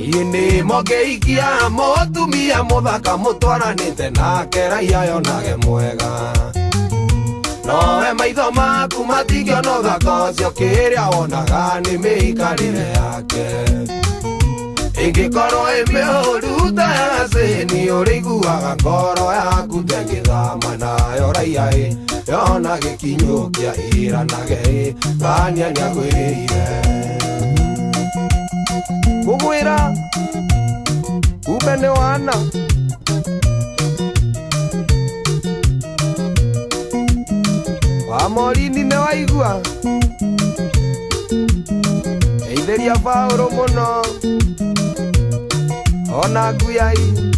Ini mogeikia mũtumia mũthaka mũtwaranĩte nake raia yonage mwega. Nowe maitho maku matingĩona ũthaka ũcio kĩrĩa wonaga nĩ mĩikarĩre yake. Ĩngĩkorwo ĩ mĩũru ta ya cĩni ũrĩiguaga ngoro yaku tengĩthama nayo raia ĩ yona gĩkinyũkia ĩranage ĩ ngania nĩagwĩrĩire. Ngũgwĩra kumbe nĩ wana. Wa Morini nĩ waigua geithĩria Paũlũ mũno ona nguyai.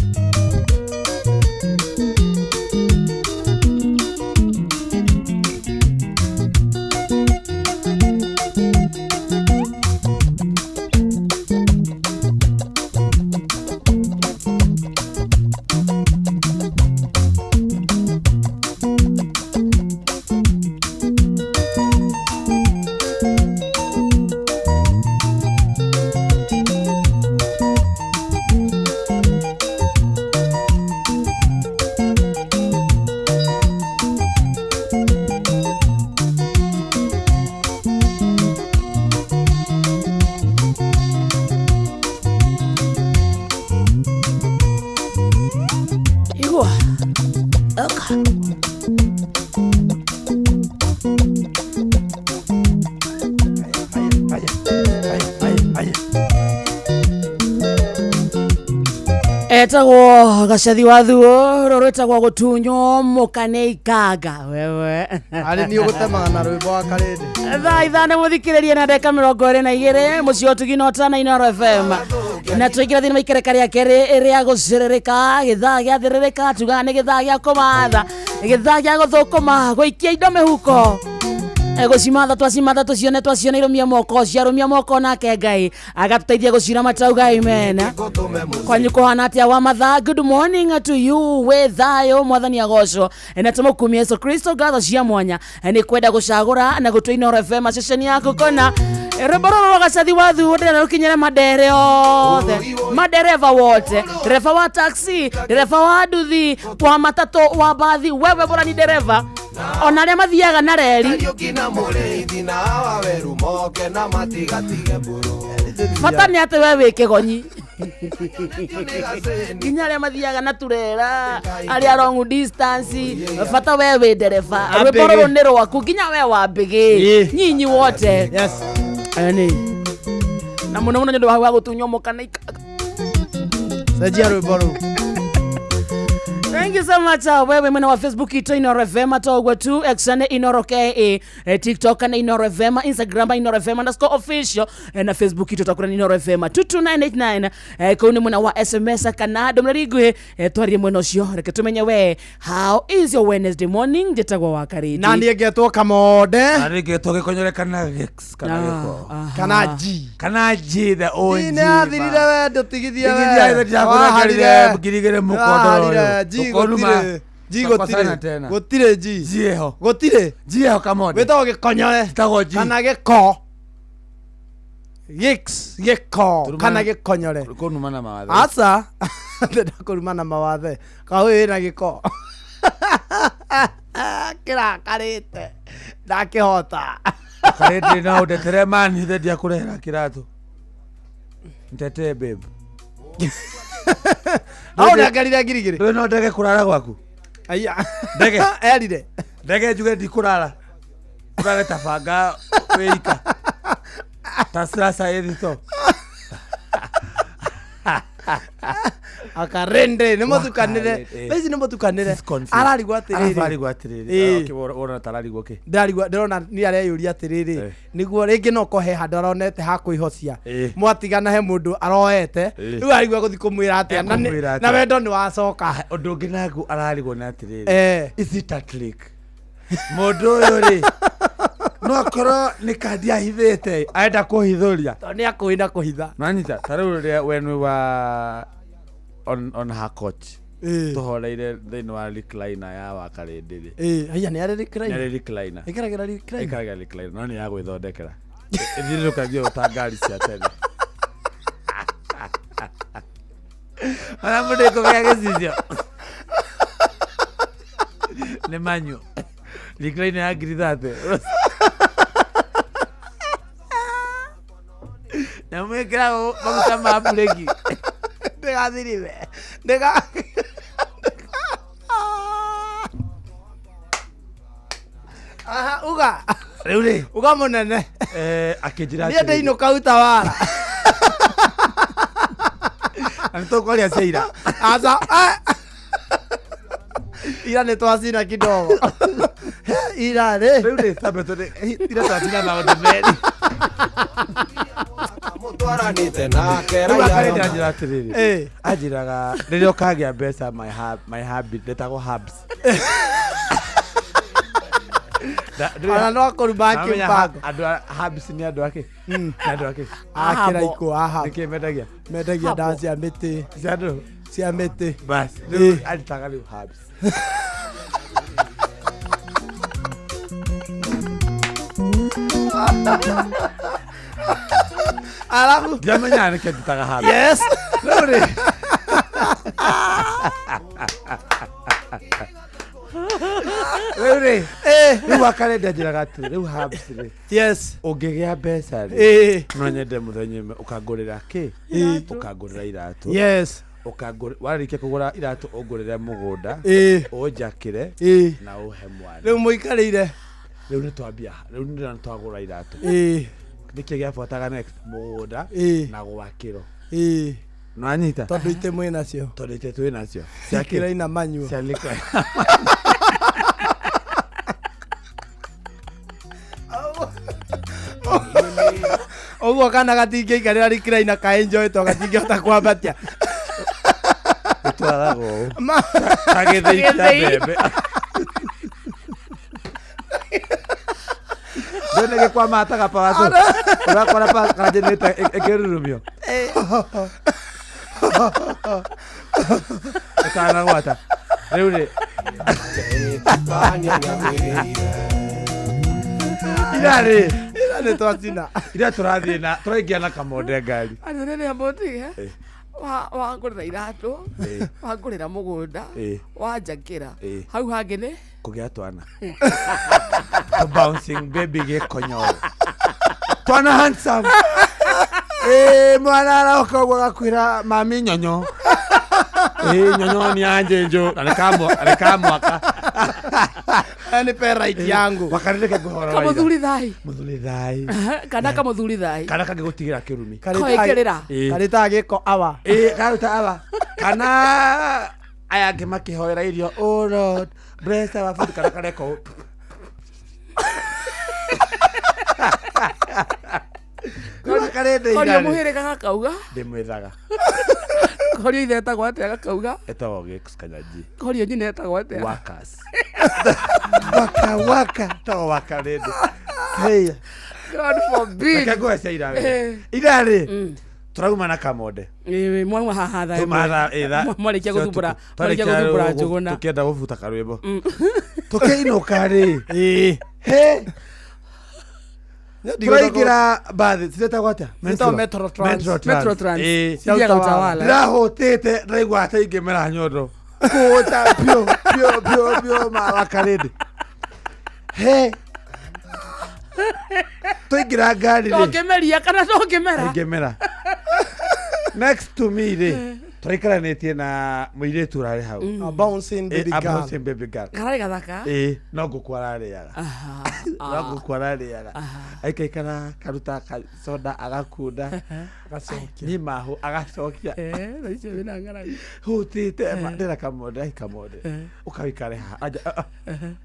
Igua. Oka. Etagwo gacathi wa thuo rũrũ rwĩtagwo gũtunywo mũka nĩ ikanga wewe. Arĩ niĩ ũgũtemaga na rwĩmbo wa karĩndĩ. Thaa ithano mũthikĩrĩrie na ndagĩka 22 mũciĩ wa ũtugi na ũtana Inooro FM. Na tũingĩra thĩinĩ wa ikereka rĩa kerĩ rĩa gũcĩrĩrĩka gĩthaa gĩa thĩrĩrĩka tugaga nĩ gĩthaa gĩa kũmatha gĩthaa gĩa gũthũkũma gũikia indo mĩhuko gũcimatha twacimatha tũcione twaciona irũmia moko ciarũmia moko nake Ngai agatũteithia gũciramata uga amen. Kwanyu kũhana atĩa wa mathaa? Good morning to you wĩ thayũ mwathani agocwo na tũmũkumia Yesu Kristo ngatho cia mwanya nĩ kwenda gũcagũra na gũtua Inooro FM ceceni yaku kona rwĩmbo rũrũ rwa gacathi wa thuo ndĩrenda rũkinyĩre mandere othe madereva wote dereva wa taxi dereva wa nduthi wa matatũ wa bathi wewe bora ni dereva ona arĩa mathiaga na reri Kariũki na mũrĩithi na waweru moke na matigatige mbũrũ. Bata nĩ atĩ we wĩ kĩgonyi nginya arĩa mathiaga na turera arĩa long distance bata we wĩ ndereba rwĩmbo rũrũ nĩ rwaku nginya we wa mbĩgĩ nyinyi wote. Yes. Eni na mũno mũno nĩ ũndũ wa gũtunywo mũka na ikanga. Cenjia rwĩmbo rũu. Thank you so much. Wewe mwena wa Facebook ito Inooro FM atogwe tu X na Inooro KA TikTok na Inooro FM Instagram Inooro FM underscore official na Facebook ito takura Inooro FM 22989 kuu ni mwena wa SMS kana ndũmĩrĩri nguhĩ twarie mwena ũcio reke tumenye we how is your Wednesday morning njĩtagwo wa Karĩndĩ Na niĩ ngetwo Kamonde Na niĩ ngetwo Gĩkonyore kana Gix kana Gĩko kana G kana G the OG. Nĩ athirire we ndũtigithie we. Tigithia ndakũrekerire ngiri igĩrĩ mũkondoro ũyũ. G gũtirĩ G gũtirĩ gũtirĩ G G eho gũtirĩ G eho Kamonde wĩtagwo Gĩkonyore wĩtagwo G kana Gĩko Gix Gĩko kana Gĩkonyore kũnuma na mawathe. Aca ndenda kũruma na mawathe kaũyũ wĩna gĩko kĩrakarĩte ndakĩhota. Karĩndĩ no ũndetere mani ithe ndiakũrehera kĩratũ ntetee babe. Au ndangerire ngiri igĩrĩ. Ndũĩ no ndege kũrara gwaku? Aya. Ndege. Erire. Ndege njuge ndikũrara. Ũrare ta banga wĩika. Ta sasa ĩthito. Akarende nĩ mũtukanĩre. Thaa ici nĩ mũtukanĩre. Ararigwo atĩrĩrĩ. Ararigwo atĩrĩrĩ. Ũrona ta ararigwo kĩ? Ndarigwo ndĩrona nĩ areyũria atĩrĩrĩ. Nĩguo rĩngĩ no kohe handũ aronete ha kwĩhocia. Mwatigana he mũndũ aroete. Rĩu arigwo gũthiĩ kũmwĩra atĩa na wendo nĩ wacoka. Ũndũ ũngĩ naguo ararigwo nĩ atĩrĩrĩ. Is it a trick? Mũndũ ũyũ rĩ no akorwo nĩ kandi ahithĩte arenda kũhithũria. Tondũ nĩ akũĩ na kũhitha. Nĩwanyita ta rĩu rĩrĩa we nĩ wa on her coach tũhoreire thĩinĩ wa recliner ya Wakarĩndĩ rĩ. Haiya nĩ arĩ recliner. Nĩ arĩ recliner. Ĩkaragĩra recliner. Ĩkaragĩra recliner no nĩ ya gwĩthondekera. Ĩthiũrũrũkagio ta ngari cia tene. Ona mũndũ ĩkũgĩa gĩcicio nĩ manyu recliner ya ngiri 30 nyamũ ĩkĩragwo maguta ma breki. Ndĩgathirime ndĩga aha uga. Rĩu rĩ uga mũnene. Akĩnjĩra niĩ ndĩinũka Utawala. Na nĩ tũkwaria cia ira. Aca ira nĩ twacina kidogo ira rĩ. Rĩu rĩ tambe tũrĩ ira twacina maũndũ merĩ. Mũtwaranĩte nake. Rĩu raia akarĩ yona. anjĩra atĩrĩrĩ, anjĩraga rĩrĩa ũkagĩa mbeca my hub, my hub ndetagwo hubs. Ona no akũruma Namenya akĩmbango. andũ a hubs nĩ andũ ake, nĩ andũ ake. Akĩraikũ aha. Nĩkĩ mendagia? Mendagia Habo. ndawa cia mĩtĩ. Cia andũ. Cia mĩtĩ. Bas rĩu anjĩtaga rĩu hubs. Alafu Ndiamenyaga nĩkĩ anjĩtaga hubs. Yes. Rĩu rĩ rĩu akarenda njĩraga atĩrĩ rĩu hubs rĩ, Yes. ũngĩgĩa mbeca rĩ, no nyende mũthenya ũmwe ũkangũrĩra kĩ, ũkangũrĩra iratũ. Yes. Ũkangũrĩra, warĩkia kũgũra iratũ ũngũrĩre mũgũnda, ũnjakĩre na ũhe mwana. Rĩu mũikarĩire. Rĩu nĩ twambia, rĩu nĩ twagũra iratũ. Nĩkĩ gĩabuataga next? Mũgũnda na gwakĩrwo. Nĩwanyita? Tondũ itĩ mwĩ nacio. Tondũ itĩ twĩ nacio. Cia kĩraina manyua. Cia lika. Ũguo kana gatingĩikarĩra recliner ka enjoy to gatingĩhota kwambatia. Gĩtwaragwo ũũ. Ta gĩthĩi kĩa Gĩthĩi. mbembe. Ndũĩ gĩkwamataga pawaco. Ũrakora generator ĩkĩrurumio. Ĩtanagwata. Rĩu rĩ Kanya nĩakwĩrĩire. ira rĩ Ira nĩ twacina. Ira tũrathiĩ na tũraingĩra na kamonde ngari. Andũ rĩrĩa mũtige wangũrĩra iratũ, wangũrĩra mũgũnda, wanjakĩra, hau hangĩ nĩ kũgĩa twana. Bouncing baby gĩkonyoro. Twana handsome. Mwana aroka ũguo agakwĩra mami nyonyo. Nyonyo nĩ anjĩnjũ na nĩ ka mwaka. Nĩ pe right yangu. Wakarĩrĩke ngũhoro wa ira. Kamũthuri thai. Mũthuri thai. Kana kamũthuri thai. Kana kangĩgũtigĩra kĩrumi. Koĩkĩrĩra. Karĩtaga gĩko awa. Karuta awa. Kana aya angĩ makĩhoera irio, oh Lord, bless our food, kana kareka ũũ. Rĩu akarenda Korio ira rĩ. mũhĩrĩga gakauga. Ndĩmwĩthaga. Korio ithe etagwo atĩa gakauga. Etagwo Gix Kanyanji. Korio nyina etagwo atĩa. Wakas. Waka waka. Etagwo waka rĩndĩ. Hey. God forbid. Reke ngũhe cia ira we. Ira rĩ, tũrauma na kamonde. Mwauma haha thaa Tuma ĩmwe. thaa ĩtha. Mwarĩkia cia gũthumbũra ũtukũ. mwarĩkia Twarĩkia gũthumbũra njũgũna. Tũkĩenda gũbuta karwĩmbo. Tũkĩinũka rĩ. He. Tũraingĩra mbathi ciretagwo atĩa? Ciĩtagwo Metro Trans. Metro Trans. Metro Trans. Cia Ithiaga Utawala. Utawala. Ndĩrahũtĩte ndaigua ta ingĩmera nyondo. Kũhũta biũ biũ biũ biũ mawakarĩndĩ. He. Twaingĩra ngari rĩ. Tũngĩmeria kana tũngĩmera. Ingĩmera. Next to me rĩ, tũraikaranĩtie na mũirĩtu ũrarĩ hau. A bouncing baby A girl. bouncing baby girl. Kararĩ gathaka. No ngũkũ ararĩaga. No ngũkũ ararĩaga. Aikaikara karuta soda agakunda. Agacokia. Niĩ mahũ agacokia. Na icio wĩna ng'aragu. Hũtĩte ma ndĩra kamonde ai kamonde. Ũkaikare haha. Anja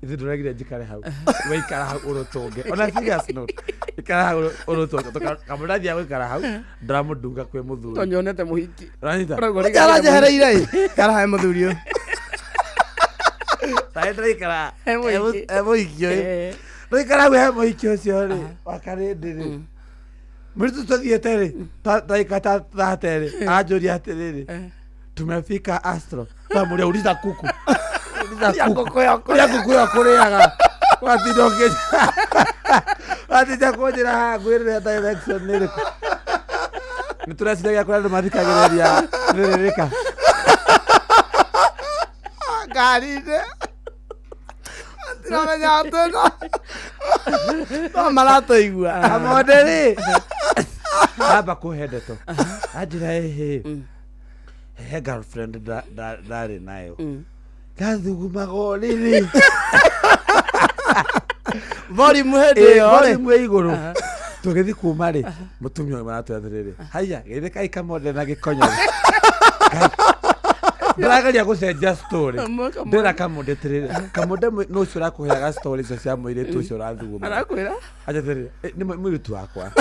ithuĩ ndũregire njikare hau. Waikara hau ũrũtũnge. Ona serious note. Ikara hau ũrũtũnge. Kamonde athiaga gũikara hau ndĩramũndunga kwĩ mũthuri. Tonyonete mũhiki. Ũranyita? Ũraigua rĩngĩ Aranjehereire ĩ. Kara he mũthuri ũyũ. Taĩ ndĩraikara He mũhiki. he mũhiki ũyũ. Ndĩraikara hau he mũhiki ũcio rĩ. Wakarĩndĩ rĩ. Mũirĩtu tũthiĩte rĩ, ndagĩka ta thate rĩ, anjũria atĩrĩrĩ, tumefika Astro. Ndamũria uliza kuku. Uliza kuku. Ũrĩa ngũkũ ĩyo kũrĩaga. Watinda ũkĩ watinda kũnjĩra haha ngwĩrĩre direction nĩ ĩrĩkũ. Nĩ tũreciragia kũrĩa andũ mathikagĩrĩria thĩrĩrĩka. Ngari-inĩ tiramenya atĩ no maratũigua. Kamonde rĩ amba kũhe ndeto anjĩra ĩhĩ he girlfriend ndarĩ nayo ndathugumaga ũrĩrĩ. Volume hĩndĩ ĩyo rĩ. Volume ĩ igũrũ tũgĩthiĩ kuma rĩ mũtumia ũyũ maratwĩra atĩrĩrĩ haiya gĩthĩ kai Kamonde na gĩkonyore. Ndĩrageria gũcenjia story, ndĩra Kamonde atĩrĩrĩ, Kamonde nũ ũcio ũrakũheaga story icio cia mũirĩtu ũcio ũrathuguma? Arakwĩra. Aja atĩrĩrĩ, "Eh, nĩ mũirĩtu wakwa."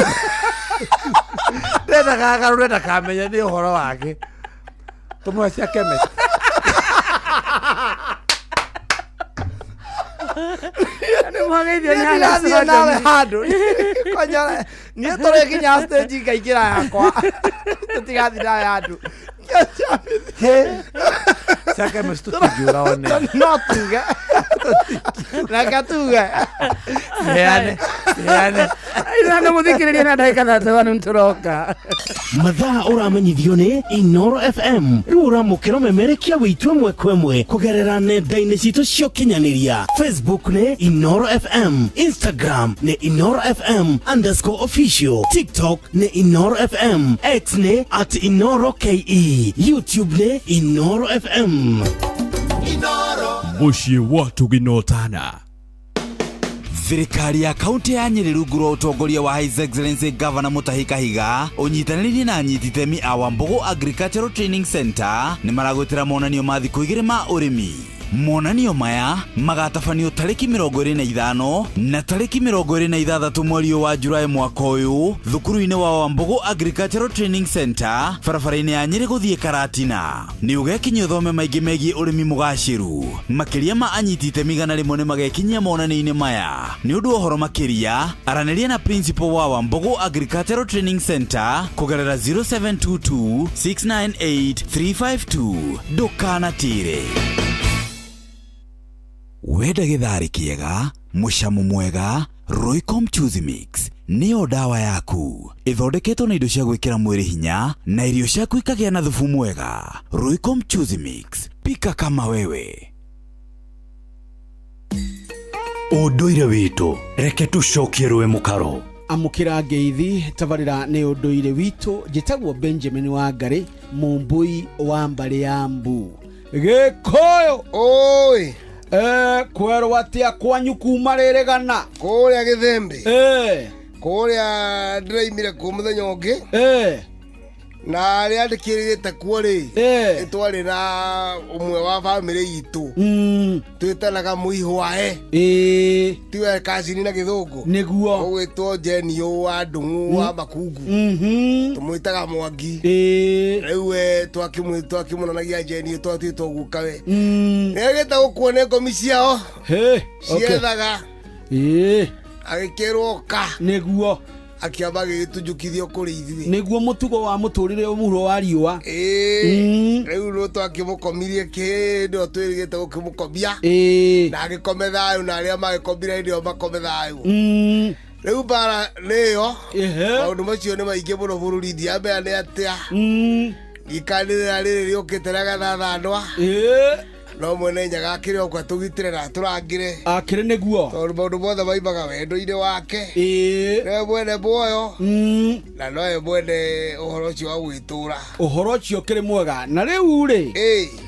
Ndendaga agarũre ndakamenye nĩ ũhoro wake tũmwe cia chemist. Nĩ mwageithio nĩ Niĩ Alex ndirathiĩ nawe Wanjami. handũ konyore niĩ tũrĩ nginya stage ngaingĩra yakwa tũtigathiĩ nawe handũ. Cia chemist tũtingiuga one. No tuge, reke tuge. Heane heane. Aithana mũthikĩrĩria na ndagĩka 31 nĩtũroka. Mathaa ũramenyithio nĩ Inoro FM. Rĩu ũramũkĩra ũmemerekia witũ ĩmwe kwa ĩmwe kũgerera nenda-inĩ citũ cia ũkinyanĩria. Facebook nĩ Inoro FM, Instagram nĩ Inoro FM underscore official, TikTok nĩ Inoro FM, X nĩ at Inoro KE, YouTube nĩ Inoro FM. Mũciĩ wa Tũginotana. Thirikari ya kaunti ya Nyĩrĩ rungu rwa ũtongoria wa His Excellency Governor Mutahi Kahiga ũnyitanĩrĩirie na anyiti itemi a Wambugu Agricultural Training Center nĩ maragwĩtĩra monanio ma thikũ igĩrĩ ma ũrĩmi. Monanio maya magatabanio tarĩki 25 na tarĩki 26 mweri ũyũ wa Julaĩ mwaka ũyũ thukuru-inĩ wa Wambugu Agricultural Training Center barabara-inĩ ya Nyĩrĩ gũthiĩ Karatina. Nĩ ũgekinyia ũthome maingĩ megiĩ ũrĩmi mũgacĩru. Makĩria ma anyiti itemi 100 nĩ magekinyia monanio-inĩ maya. Nĩ ũndũ wa ũhoro makĩria aranĩria na principal wa Wambugu Agricultural Training Center kũgerera 0722 698 352. Ndũkanatĩre. Wenda gĩtharĩ kĩega mũcamu mwega, Royco Mchuzi Mix nĩyo ndawa yaku. Ĩthondeketwo na indo cia gwĩkĩra mwĩrĩ hinya na irio ciaku ikagĩa na thubu mwega. Royco Mchuzi Mix, pika kama wewe. Ũndũire witũ reke tũcokie rũĩ mũkaro. Amũkĩra ngeithi tabarĩra nĩ ũndũire witũ. Njĩtagwo Benjamin Wangarĩ, mũmbũi wa mbarĩ ya mbu Gĩkũyũ. Oi. Kwerwo atĩa kwanyu kuma rĩrĩgana? Kũrĩa Gĩthembe. Kũrĩa ndĩraimire kuo mũthenya ũngĩ. Na arĩa ndĩkĩrĩte kuo rĩ, nĩ twarĩ na ũmwe wa bamĩrĩ itũ twĩtanaga mũihwae, tiwe kacini na gĩthũngũ. Nĩguo. Ũgwĩtwo Jenio wa Ndung'u wa Makungu, tũmwĩtaga Mwangi. Rĩu we twakĩmonanagia Jenio twatuĩtwo gukawe nĩagĩte gũkuo nĩ ngomi ciao ciethaga agĩkĩrwo ka. Nĩguo. Akĩamba agĩgĩtunjukithio kũrĩ ithuĩ. Nĩguo mũtugo wa mũtũrĩre mũhuro wa riũa. Ĩĩ, rĩu no twakĩmũkomirie kĩndĩ ĩyo twĩrĩgĩte gũkĩmũkomia na agĩkome thayũ na arĩa magĩkomire hĩndĩ ĩyo makome thayũ. Rĩu mbara nĩyo maũndũ macio nĩ maingĩ mũno bũrũri ndiamenya nĩ atĩa ikanĩrĩra rĩrĩ rĩũkĩte rĩa gathathandwa no mwene Nyaga akĩrĩ okwa tũgitĩre na atũrangĩre. Akĩrĩ nĩguo. Tondũ maũndũ mothe maimaga wendo-inĩ wake. Nĩwe mwene muoyo na nowe mwene ũhoro ũcio wa gwĩtũra. Ũhoro ũcio ũkĩrĩ mwega na rĩu rĩ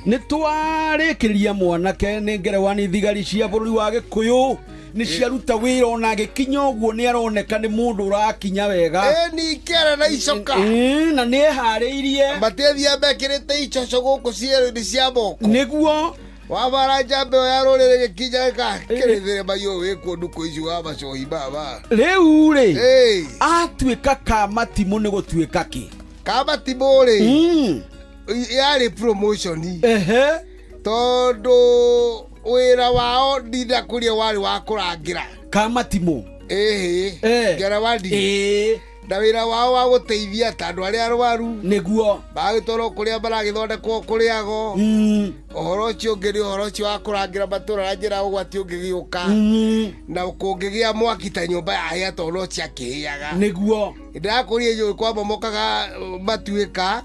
nĩ twarĩkĩrĩria mwanake nĩ ngerewa nĩ thigari cia bũrũri wa Gĩkũyũ nĩ ciaruta wĩra ona agĩkinya ũguo nĩ aroneka nĩ mũndũ ũrakinya wega. Nĩ ikera na icoka. Na nĩ eharĩirie. Matiathiĩ mekĩrĩte icoco gũkũ cierũ-inĩ cia moko. Nĩguo. Wabara njamba ĩyo ya rũrĩrĩ gĩkinya gĩkakĩrĩthĩre maiyũ wĩkuo ndukũ ici wa macohi baba. Rĩu rĩ atuĩka kamatimũ nĩ gũtuĩka kĩ? Kamatimũ rĩ yarĩ promotion. Tondũ wĩra wao ndindakũria warĩ wa kũrangĩra. Kamatimũ. Ĩhĩ. Ngerawandi. Na wĩra wao wa gũteithia ta andũ arĩa arwaru. Nĩguo. Magĩtwarwo kũrĩa maragĩthondekwo kũrĩago. Ũhoro ũcio ũngĩ nĩ ũhoro ũcio wa kũrangĩra matũra na njĩra ya ũgwati ũngĩgĩũka na kũngĩgĩa mwaki ta nyũmba yahĩa tondũ no ciakĩhĩaga. Nĩguo. Ndĩrakũria njũĩ kwamomokaga matuĩka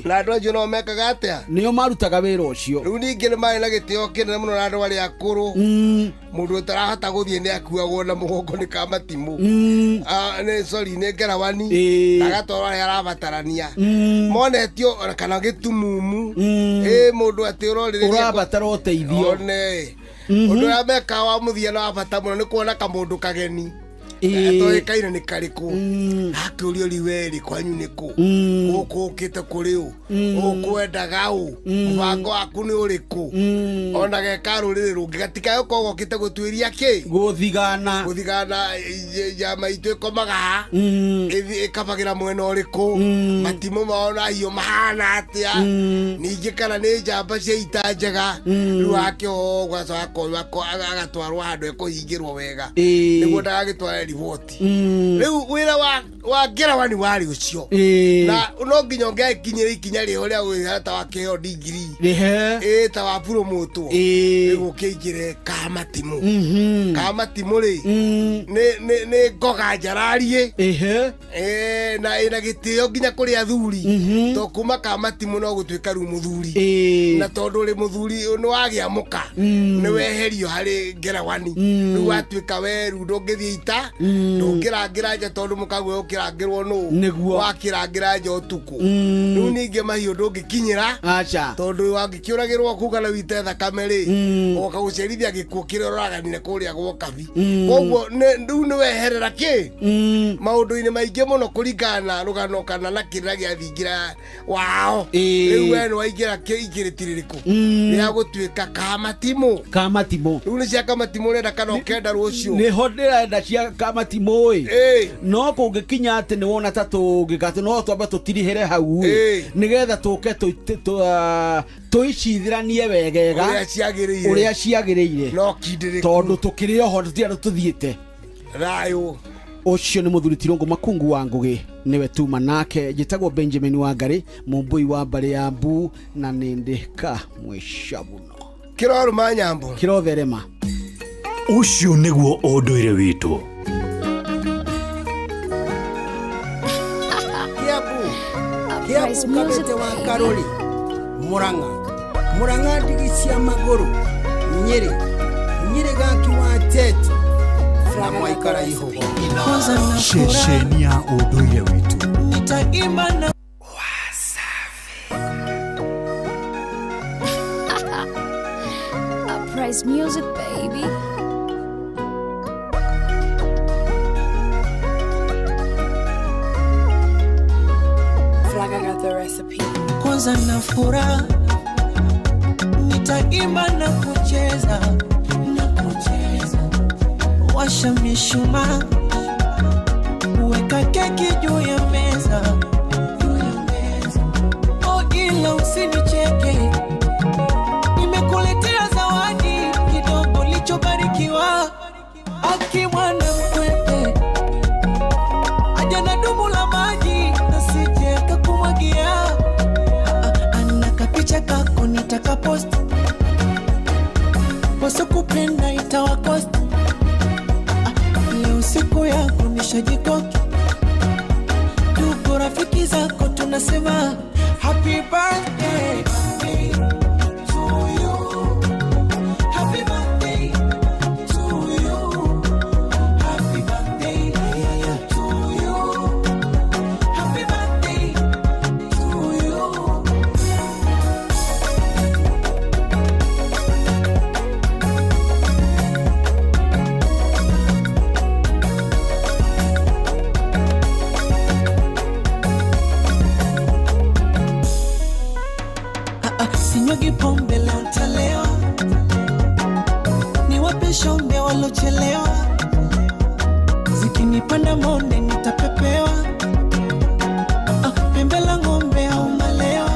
na andũ acio no mekaga atĩa? Nĩo marutaga wĩra ũcio. Rĩu ningĩ nĩ marĩ na gĩtĩo kĩnene mũno na andũ arĩa akũrũ. Mũndũ ũtarahota gũthiĩ nĩ akuagwo na mũgongo nĩ kamatimũ. Nĩ sorry nĩ ngerawani na agatwarwo harĩa arabatarania. Monetio ona kana gĩtumumu. Ĩ mũndũ atĩ ũrorĩrĩria Ũrabatara ũteithio. One. Ũndũ ũrĩa mekaga wa mũthia na wa bata mũno nĩ kuona kamũndũ kageni. Atoĩkaine nĩ karĩkũ. Akĩũrio riwerĩ kwanyu nĩ kũ? Gũkũ ũkĩte kũrĩ ũ? Ũkwendaga ũ? Mũbango waku nĩ ũrĩkũ? Ona geka rũrĩrĩ rũngĩ gatikae gũkorwo gokĩte gũtuĩria kĩ? Gũthigana. Gũthigana njama itũ ĩkomaga ha? Ĩkabagĩra mwena ũrĩkũ? Matimũ mao na hiũ mahana atĩa? Ningĩ kana nĩ njamba cia ita njega? Rĩu akĩohwo agacoka agatwarwo handũ ekũhingĩrwo wega. Nĩguo ndagagĩtware riboti. Rĩu wĩra wa ngerawani warĩ ũcio. Na no nginya ũngĩakinyĩra ikinya rĩho rĩa gwĩra ta wakĩheo degree. Rĩhe. Ta wa promotwo. Nĩguo ũkĩingĩre kamatimũ. Kamatimũ rĩ, nĩ ngoga njarariĩ. Na ĩna gĩtĩo nginya kũrĩ athuri. To kuma kamatimũ no gũtuĩka rĩu mũthuri. Na tondũ ũrĩ mũthuri nĩ wagĩa mũka. Nĩ weherio harĩ ngerawani. Rĩu watuĩka we rĩu ndũngĩthiĩ ita. Ndũngĩrangĩra nja tondũ mũkaguo ũkĩrangĩrwo nũ. Nĩguo. Wakĩrangĩra nja ũtukũ. Rĩu ningĩ mahiũ ndũngĩkinyĩra. Aca. Tondũ wangĩkĩũragĩrwo kũu kana wite thakame rĩ, ũgoka gũcerithia gĩkuũ kĩrĩa ũraganire kũrĩa gwokabi. Koguo rĩu nĩ weherera kĩ? Maũndũ-inĩ maingĩ mũno kũringana na rũgano kana na kĩrĩra gĩa thingira wao. Rĩu we nĩ waingĩra ikĩrĩti rĩrĩkũ? Rĩa gũtuĩka kamatimũ. Kamatimũ. Rĩu nĩ cia kamatimũ ũrenda kana ũkenda rũciũ? Nĩho ndĩrenda cia kamatimũ ĩ. No kũngĩkinya atĩ nĩ wona ta tũngĩka atĩ no twambe tũtirihĩre hau ĩ. Nĩgetha tũke tũicithiranie wegega. Ũrĩa ciagĩrĩire. Ũrĩa ciagĩrĩire. No kindĩrĩku. Tondũ tũkĩrĩ oho tũtirĩ andũ tũthiĩte. Thayũ. Ũcio nĩ mũthuri Tirũngũ Makungu wa Ngũgĩ nĩwe tuma nake. Njĩtagwo Benjamin Wangari mũmbũi wa mbarĩ ya Mbu na nĩ ndĩ ka mwĩcabuno. Kĩrorũma nyambo. Kĩrotherema. Ũcio nĩguo ũndũire witũ. Kiambu kabete wa Karori Murang'a Murang'a ndigi cia magũrũ Nyĩrĩ Nyĩrĩ gaki wa Tete na mwaikara ihogo. Ceceni ya ũndũire witũ. Nitaimba na Wasafi. Uprise music baby. Kwanza na furaha nitaimba na kucheza na kucheza, washa mishumaa weka keki juu ya meza juu ya meza. Oh, ila usinicheke, nimekuletea zawadi kidogo lichobarikiwa. Aki mwana mkwepe aja na dumu la maji nasije kakumwagia. Picha kako nitakapost, wasokupenda itawakost. Leo siku yako nishajikoki, tuko rafiki zako tunasema happy birthday to you, happy birthday to you, happy birthday to you, happy birthday to you. Sinyugi pombe leo ntalewa, niwape shombe walochelewa, zikinipanda monde nitapepewa, pembe la ng'ombe au malewa,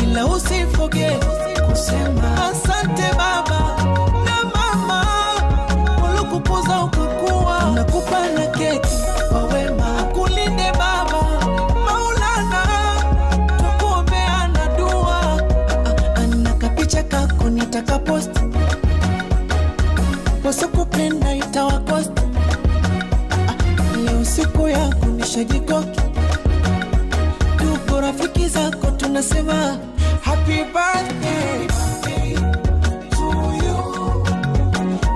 ila usifoge kusema asante baba na mama waliokukuza ukakua, nakupa na keki kwa wema, akulinde baba Maulana, tukuombeana dua. Picha Marafiki zako tunasema happy birthday to you.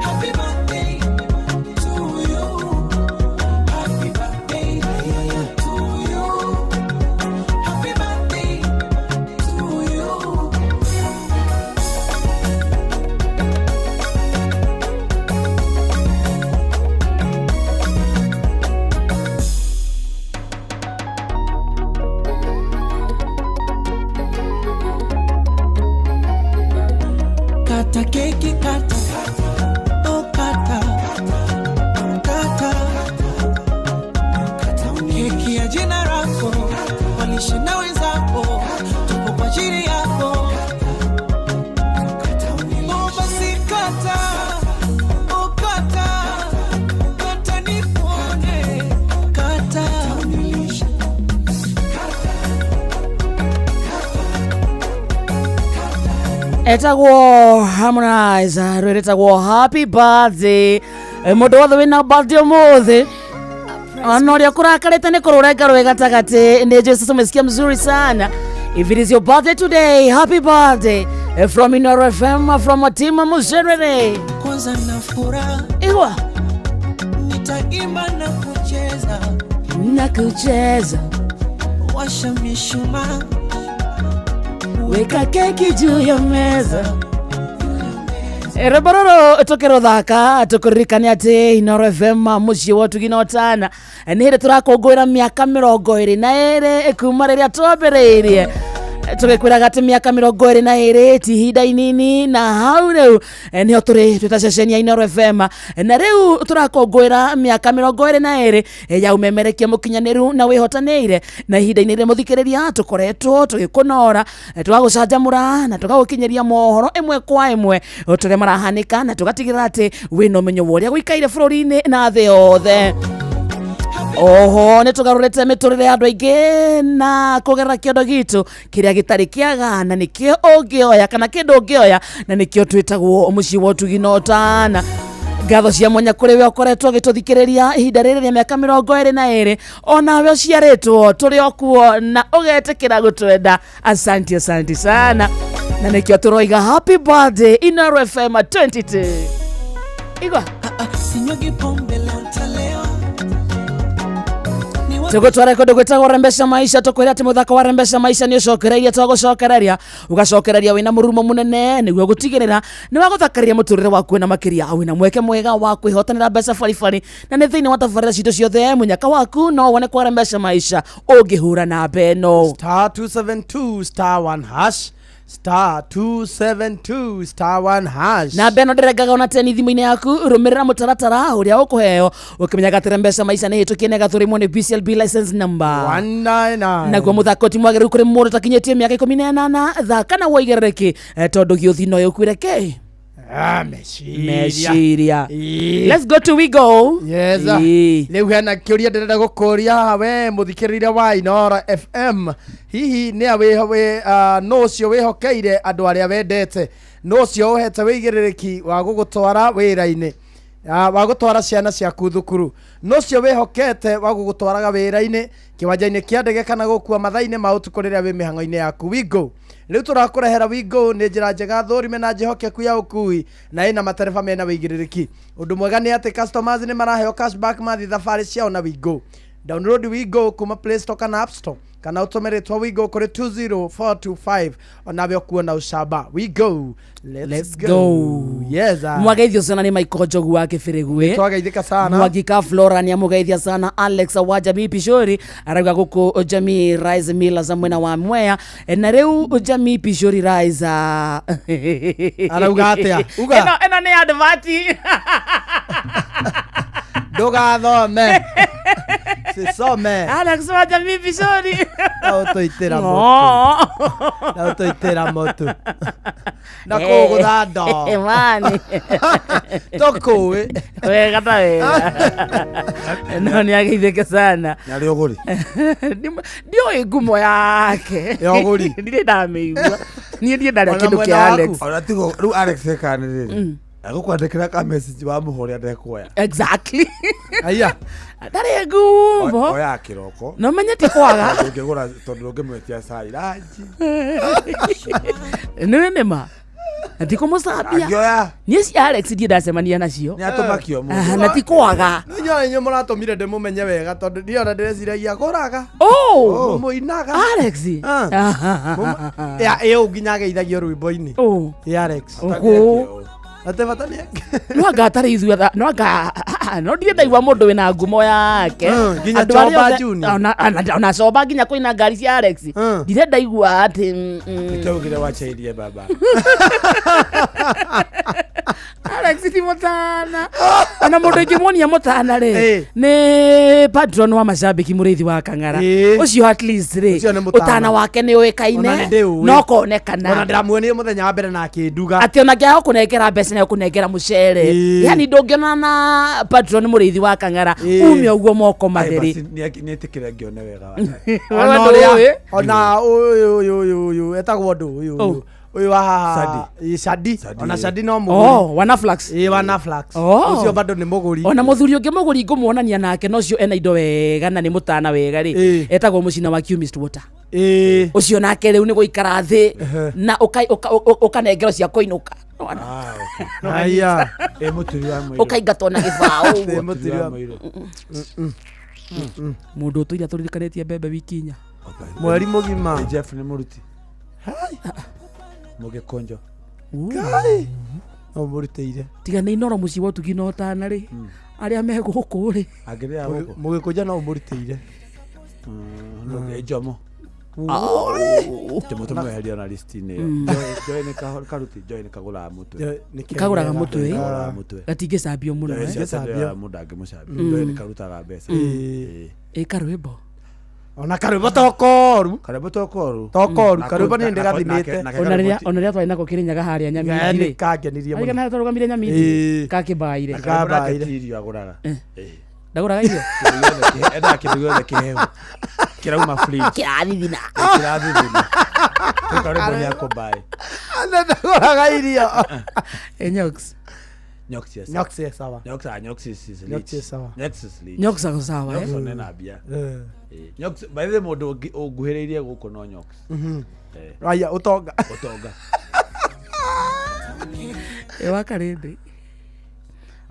Happy birthday to you. Happy birthday to you. Happy birthday to you. Kata keki kata, oh kata, kata, keki ya jina lako, walishe na wenzako, tupo kwa ajili yako. Oh basi kata, oh kata, kata nipone, kata. Etagwo Harmonize, rwĩrĩtagwo happy birthday. Mũndũ wothe wĩna birthday ũmũthĩ, ona ũrĩa kũrakarĩte nĩ kũrũrenga rwĩ gatagatĩ, nĩ njũĩ sasa umesikia mzuri sana. If it is your birthday today, happy birthday from Inoro FM, from team Muserere. Kwanza na furaha Igwa nitaimba na kucheza, na kucheza, washa mishumaa, weka keki juu ya meza. Rwĩmbo rũrũ tũkĩrũthaka tũkũririkania atĩ Inoro FM mũciĩ wa ũtugi na ũtana nĩ hĩndĩ tũrakũngũĩra mĩaka 22 kuma rĩrĩa twambĩrĩirie, tũgĩkwĩraga atĩ mĩaka 22 ti ihinda inini, na hau rĩu nĩho tũrĩ twĩta ceceni ya Inoro FM, na rĩu tũrakũngũĩra mĩaka 22 ya ũmemerekia mũkinyanĩru na wĩhotanĩire, na ihinda-inĩ rĩrĩ mũthikĩrĩria tũkoretwo tũgĩkũnora, tũgagũcanjamũra na tũgagũkinyĩria mohoro ĩmwe kwa ĩmwe tũrĩa marahanĩka, na tũgatigĩrĩra atĩ wĩna ũmenyo wa ũrĩa gũikaire bũrũri-inĩ na thĩ yothe. Oho nĩ tũgarũrĩte mĩtũrĩre ya andũ aingĩ na kũgerera kĩondo gitũ kĩrĩa gĩtarĩ kĩaga, na nĩkĩo ũngĩoya kana kĩndũ ũngĩoya, na nĩkĩo twĩtagwo mũciĩ wa ũtugi na ũtana. Ngatho cia mwanya kũrĩ we ũkoretwo ũgĩtũthikĩrĩria ihinda rĩrĩ rĩa mĩaka 22, onawe ũciarĩtwo tũrĩ o kuo na ũgetĩkĩra gũtwenda. Asante, asante sana, na nĩkĩo tũroiga happy birthday Inoro FM 22. Igwa Sinyugi pombe leo nitalewa. Tũgũtwara kũndũ gwĩtagwo Rembesha Maisha, tũkwĩra atĩ mũthako wa Rembesha Maisha nĩ ũcokereirie, twagũcokereria ũgacokereria wĩna mũrumo mũnene nĩguo gũtigĩrĩra nĩ wagũthakaria mũtũrĩre waku na makĩria wĩna mweke mwega wa kwĩhotanĩra mbeca baribari, na nĩ thĩinĩ wa tabarĩra citũ ciothe mũnyaka waku no wone kwa Rembesha Maisha ũngĩhũra namba ĩno star 272 star 1 hash star 272 star 1 hash. Namba ĩno ndĩrengaga ona teni thimũ-inĩ yaku, rũmĩrĩra mũtaratara ũrĩa ũkũheo ũkĩmenyaga atĩ Rembesha Maisha nĩ hĩtũkie na ĩgathũrimwo nĩ BCLB license number 199. Naguo mũthako ti mwagĩrĩru kũrĩ mũndũ ũtakinyĩtie mĩaka 18, thaka na woigerereki, tondũ gĩũthi no ĩũkuire kĩ Meciria. Meciria. Let's go to we go. Yes. Rĩu hena kĩũria ndĩrenda gũkũria we mũthikĩrĩria wa Inoro FM, hihi nĩ a nũ ũcio wĩhokeire andũ arĩa wendete, nũ ũcio ũhete wĩigĩrĩrĩki wa gũgũtwara wĩra-inĩ, wa gũtwara ciana ciaku thukuru, nũ ũcio wĩhokete wa gũgũtwaraga wĩra-inĩ, kĩwanja-inĩ kĩa ndege kana gũkua mathaa-inĩ ma ũtukũ rĩrĩa wĩ mĩhang'o-inĩ yaku. Wigo rĩu tũrakũrehera Wigo nĩ njĩra njega thũrime na njĩhokeku ya ũkui na ĩna matereba mena wĩigĩrĩrĩki. Ũndũ mwega nĩ atĩ customers nĩ maraheo cashback mathiĩ thabarĩ ciao na Wigo. Download Wigo kuma Play Store kana App Store kana ũtũme rĩtwa Wigo kũrĩ 20425 onawe ũkuona ũcamba. Wigo, let's go. Yes. Mwageithio sana nĩ Michael Njogu wa Kĩbĩrĩgwe. Twageithĩka sana. Mwangika Flora nĩ amũgeithia sana. Alex wa Jamii Pishori arauga gũkũ Jamii Rise Millers mwena wa Mwea, na rĩu Jamii Pishori Rise Arauga atĩa? Uga. Ĩno nĩ advert. Ndũgathome. Sisome. Alex wa Jamii Pishori. Na ũtũitĩra mũtu. Na ũtũitĩra mũtu. Na kũgũtha ndoo. Mani. Tũkũĩ. Wega ta wega. No nĩ ageithĩke sana. Nĩ arĩ ũgũri. Ndiũĩ ngumo yake. Ya ũgũri. Ndirĩ ndamĩigua. Niĩ ndirĩ ndarĩa Ona kĩndũ mwena kĩa waku. Alex. Ona tigo rĩu Alex ekaga nĩ rĩrĩ. Agũkwandĩkĩra ka message wa mũhũrĩa ndekuoya. Exactly. Aya. Ndarĩ ngumo. Oya kĩroko. No menye ti kwaga. Ndũngĩgũra tondũ ndũngĩmwĩtia cai ranji. Nĩ nĩma. Na ti kũmũcambia. Angĩoya. Niĩ cia Alex ndirĩ ndacemania nacio. Nĩ atũmakio mũndũ. Ah, na ti kwaga. Nĩ inyuĩ inyuĩ mũratũmire ndĩmũmenye wega tondũ niĩ ona ndĩreciragia agũraga. Oh. Mũinaga. Alex. Ya ĩyo nginya ageithagio rwĩmbo-inĩ. Oh. Ĩ Alex. Ũkũ. Ate bata nĩ No anga atarĩ ithuĩ no anga no ndirĩ ndaigua mũndũ wĩna ngumo yake. Nginya Andũ arĩa Choba othe- Junior. Ona Choba nginya kũina ngari cia Alex. Ndirĩ ndaigua atĩ Nĩkĩo augire wachairie baba. Alex ti mũtana. Ona mũndũ ingĩmuonia mũtana rĩ nĩ patron wa macambĩki mũrĩithi wa Kang'ara. Ũcio at least rĩ Ũcio nĩ mũtana. ũtana wake nĩ Ona ũĩkaine nĩ ndĩũĩ. no konekana. Ona ndĩramuonire mũthenya wa mbere na akĩnduga. Atĩ ona ngĩaga kũnengera mbeca nĩ ekũnengera mũcere. Yani ndũngĩona na patron mũrĩithi wa Kang'ara ume ũguo moko matheri. Nĩetĩkĩre ngĩone wega Ona ũrĩa ona ũyũ ũyũ ũyũ ũyũ etagwo ndũ ũyũ ũyũ ũyũ wa haha Shadi. Ona Shadi no mũgũri. Oh, Wanaflax. Ĩ Wanaflax. Oh. Ũcio bado nĩ mũgũri. Ona mũthuri ũngĩ mũgũri ngũmuonania nake no ũcio ena indo wega na nĩ mũtana wega rĩ etagwo mũcina wa Chemist Water. Ũcio nake rĩu nĩ gũikara thĩ na ũkanengerwo cia kũinũka. Aya. Ĩ mũturi wa mũirũ. Ũkaingatwo na gĩbaũ Ĩ ũguo. mũturi wa mũirũ. Mũndũ ũtũire atũririkanĩtie mbembe wiki inya. Mweri mũgima. Ĩ Jeff nĩ mũruti. Mũgĩkũnjo. Ngai. No mũrutĩire. Tiga nĩ Inoro mũciĩ wa ũtugi na ũtana rĩ arĩa me gũkũ rĩ Angĩrĩa gũkũ. Mũgĩkũnjo no ũmũrutĩire. Ĩ Njomo. Njomo tũmweherie ona list-inĩ ĩyo. Joy nĩ karuti Joy nĩ kagũraga mũtwe. Kagũraga mũtwe. Kagũraga mũtwe. Gatingĩcambio mũno. Joy eh. cia mũndũ angĩmũcambia. Joy nĩ karutaga mbeca. Ĩ karwĩmbo. Ona karwĩmbo to koru. Karwĩmbo to koru. To koru. Karwĩmbo nĩ ndĩgathimĩte. Ona rĩrĩa twarĩ nako Kĩrĩnyaga harĩa Nyamindi rĩ. Kangenirie mũno. Arigana harĩa twarũgamire Nyamindi. Kakĩmbaire. Karwĩmbo nake ti irio agũraga. Ndagũraga irio. Endaga kĩndũ gĩothe kĩhehu. Kĩrauma fridge. Kĩrathithina. Kĩrathithina. Rĩu karwĩmbo nĩ akũmbae. Ndagũraga irio. Ĩ Nyox. Nyox yes. Nyox yes sawa. Nyox ah Nyox is lit. Nyox yes sawa. Nyox is lit. Nyox ako sawa, eh? Nyox nena mbia. Nyox by the way mũndũ ũnguhĩrĩirie gũkũ no Nyox. Raya ũtonga. Ũtonga. Ĩ Wakarĩndĩ.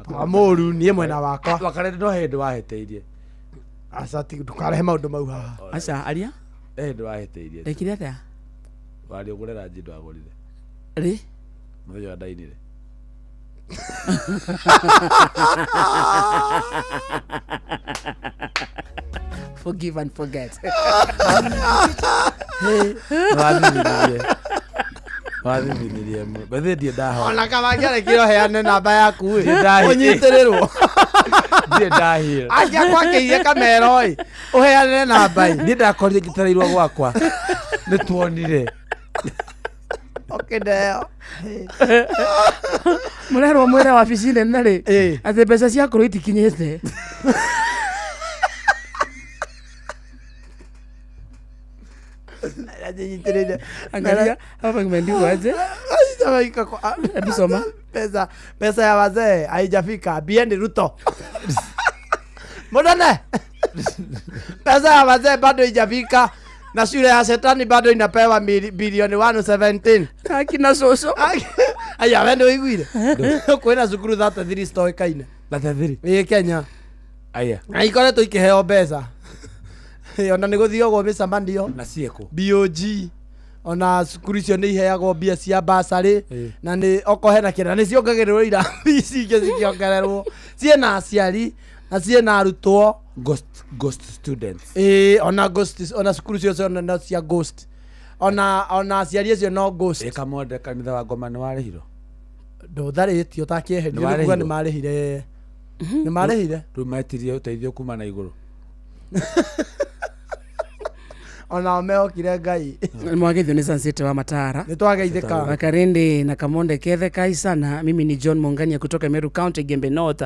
Wa mũru niĩ mwena wakwa. Wakarĩndĩ no hĩndĩ wahĩtĩirie. Aca ti ndũkarehe maũndũ mau haha. Aca aria. Hĩndĩ wahĩtĩirie. Ndekire atĩa? Warĩ ũgũre ranji ndwagũrire. Rĩ? Mũthenya ũrĩa ndainire. Forgive and forget. Nĩwathithinirie. Wathithinirie mũno. By the way ndirĩ ndahoya. Ona kama angĩarekire ũheane namba yaku ĩ. Ndirĩ Ũnyitĩrĩrwo. Ndirĩ ndahia. Angĩakwakĩirie kamero ĩ. Ũheane namba ĩ. Niĩ ndakorire njĩtereirwo gwakwa. Nĩ tuonire. Ũkĩneo. Mũrerwo mwĩre wabici nene rĩ atĩ mbeca cia kũrũ itikinyĩte. Nyitĩrĩire. Angalia hapa imeandikwa aje? Hebu soma. Pesa pesa ya wazee haijafika. Bien Ruto. Mũnene. Pesa ya wazee bado haijafika na shule ya shetani bado inapewa bilioni 117. Akina coco. Aya we nĩũiguire? Kwĩna cukuru 33 citoĩkaine. 33? Ĩ Kenya. Aya. Na ikoretwo ikĩheo mbeca. Ĩ, ona nĩ gũthiagwo mĩcemanio. Na ciĩkũ? BOG ona cukuru icio nĩ iheagwo mbia cia basarĩ na nĩ okorwo hena kĩrĩa nĩ ciongagĩrĩrwo irathi ici ingĩ cikĩongererwo ciĩna aciari na ciĩna arutwo Ghost students. Ĩ, ona ghost ona cukuru ciothe ona no cia ghost ona aciari acio no ghost. Ĩ Kamonde kanitha wa ngoma nĩ warĩhirwo? Ndũtharĩtio ũtakĩeherio nĩ kuga nĩ marĩhire. Nĩ marĩhire. Rĩu metirie ũteithio kuma na igũrũ. Onao mehokire Ngai. Mwageithio nĩ Sansete wa Matara. Nĩ twageithĩka. Wakarende na Kamonde kethe kai sana. Mimi ni John Mongania kutoka Meru County Gembe North.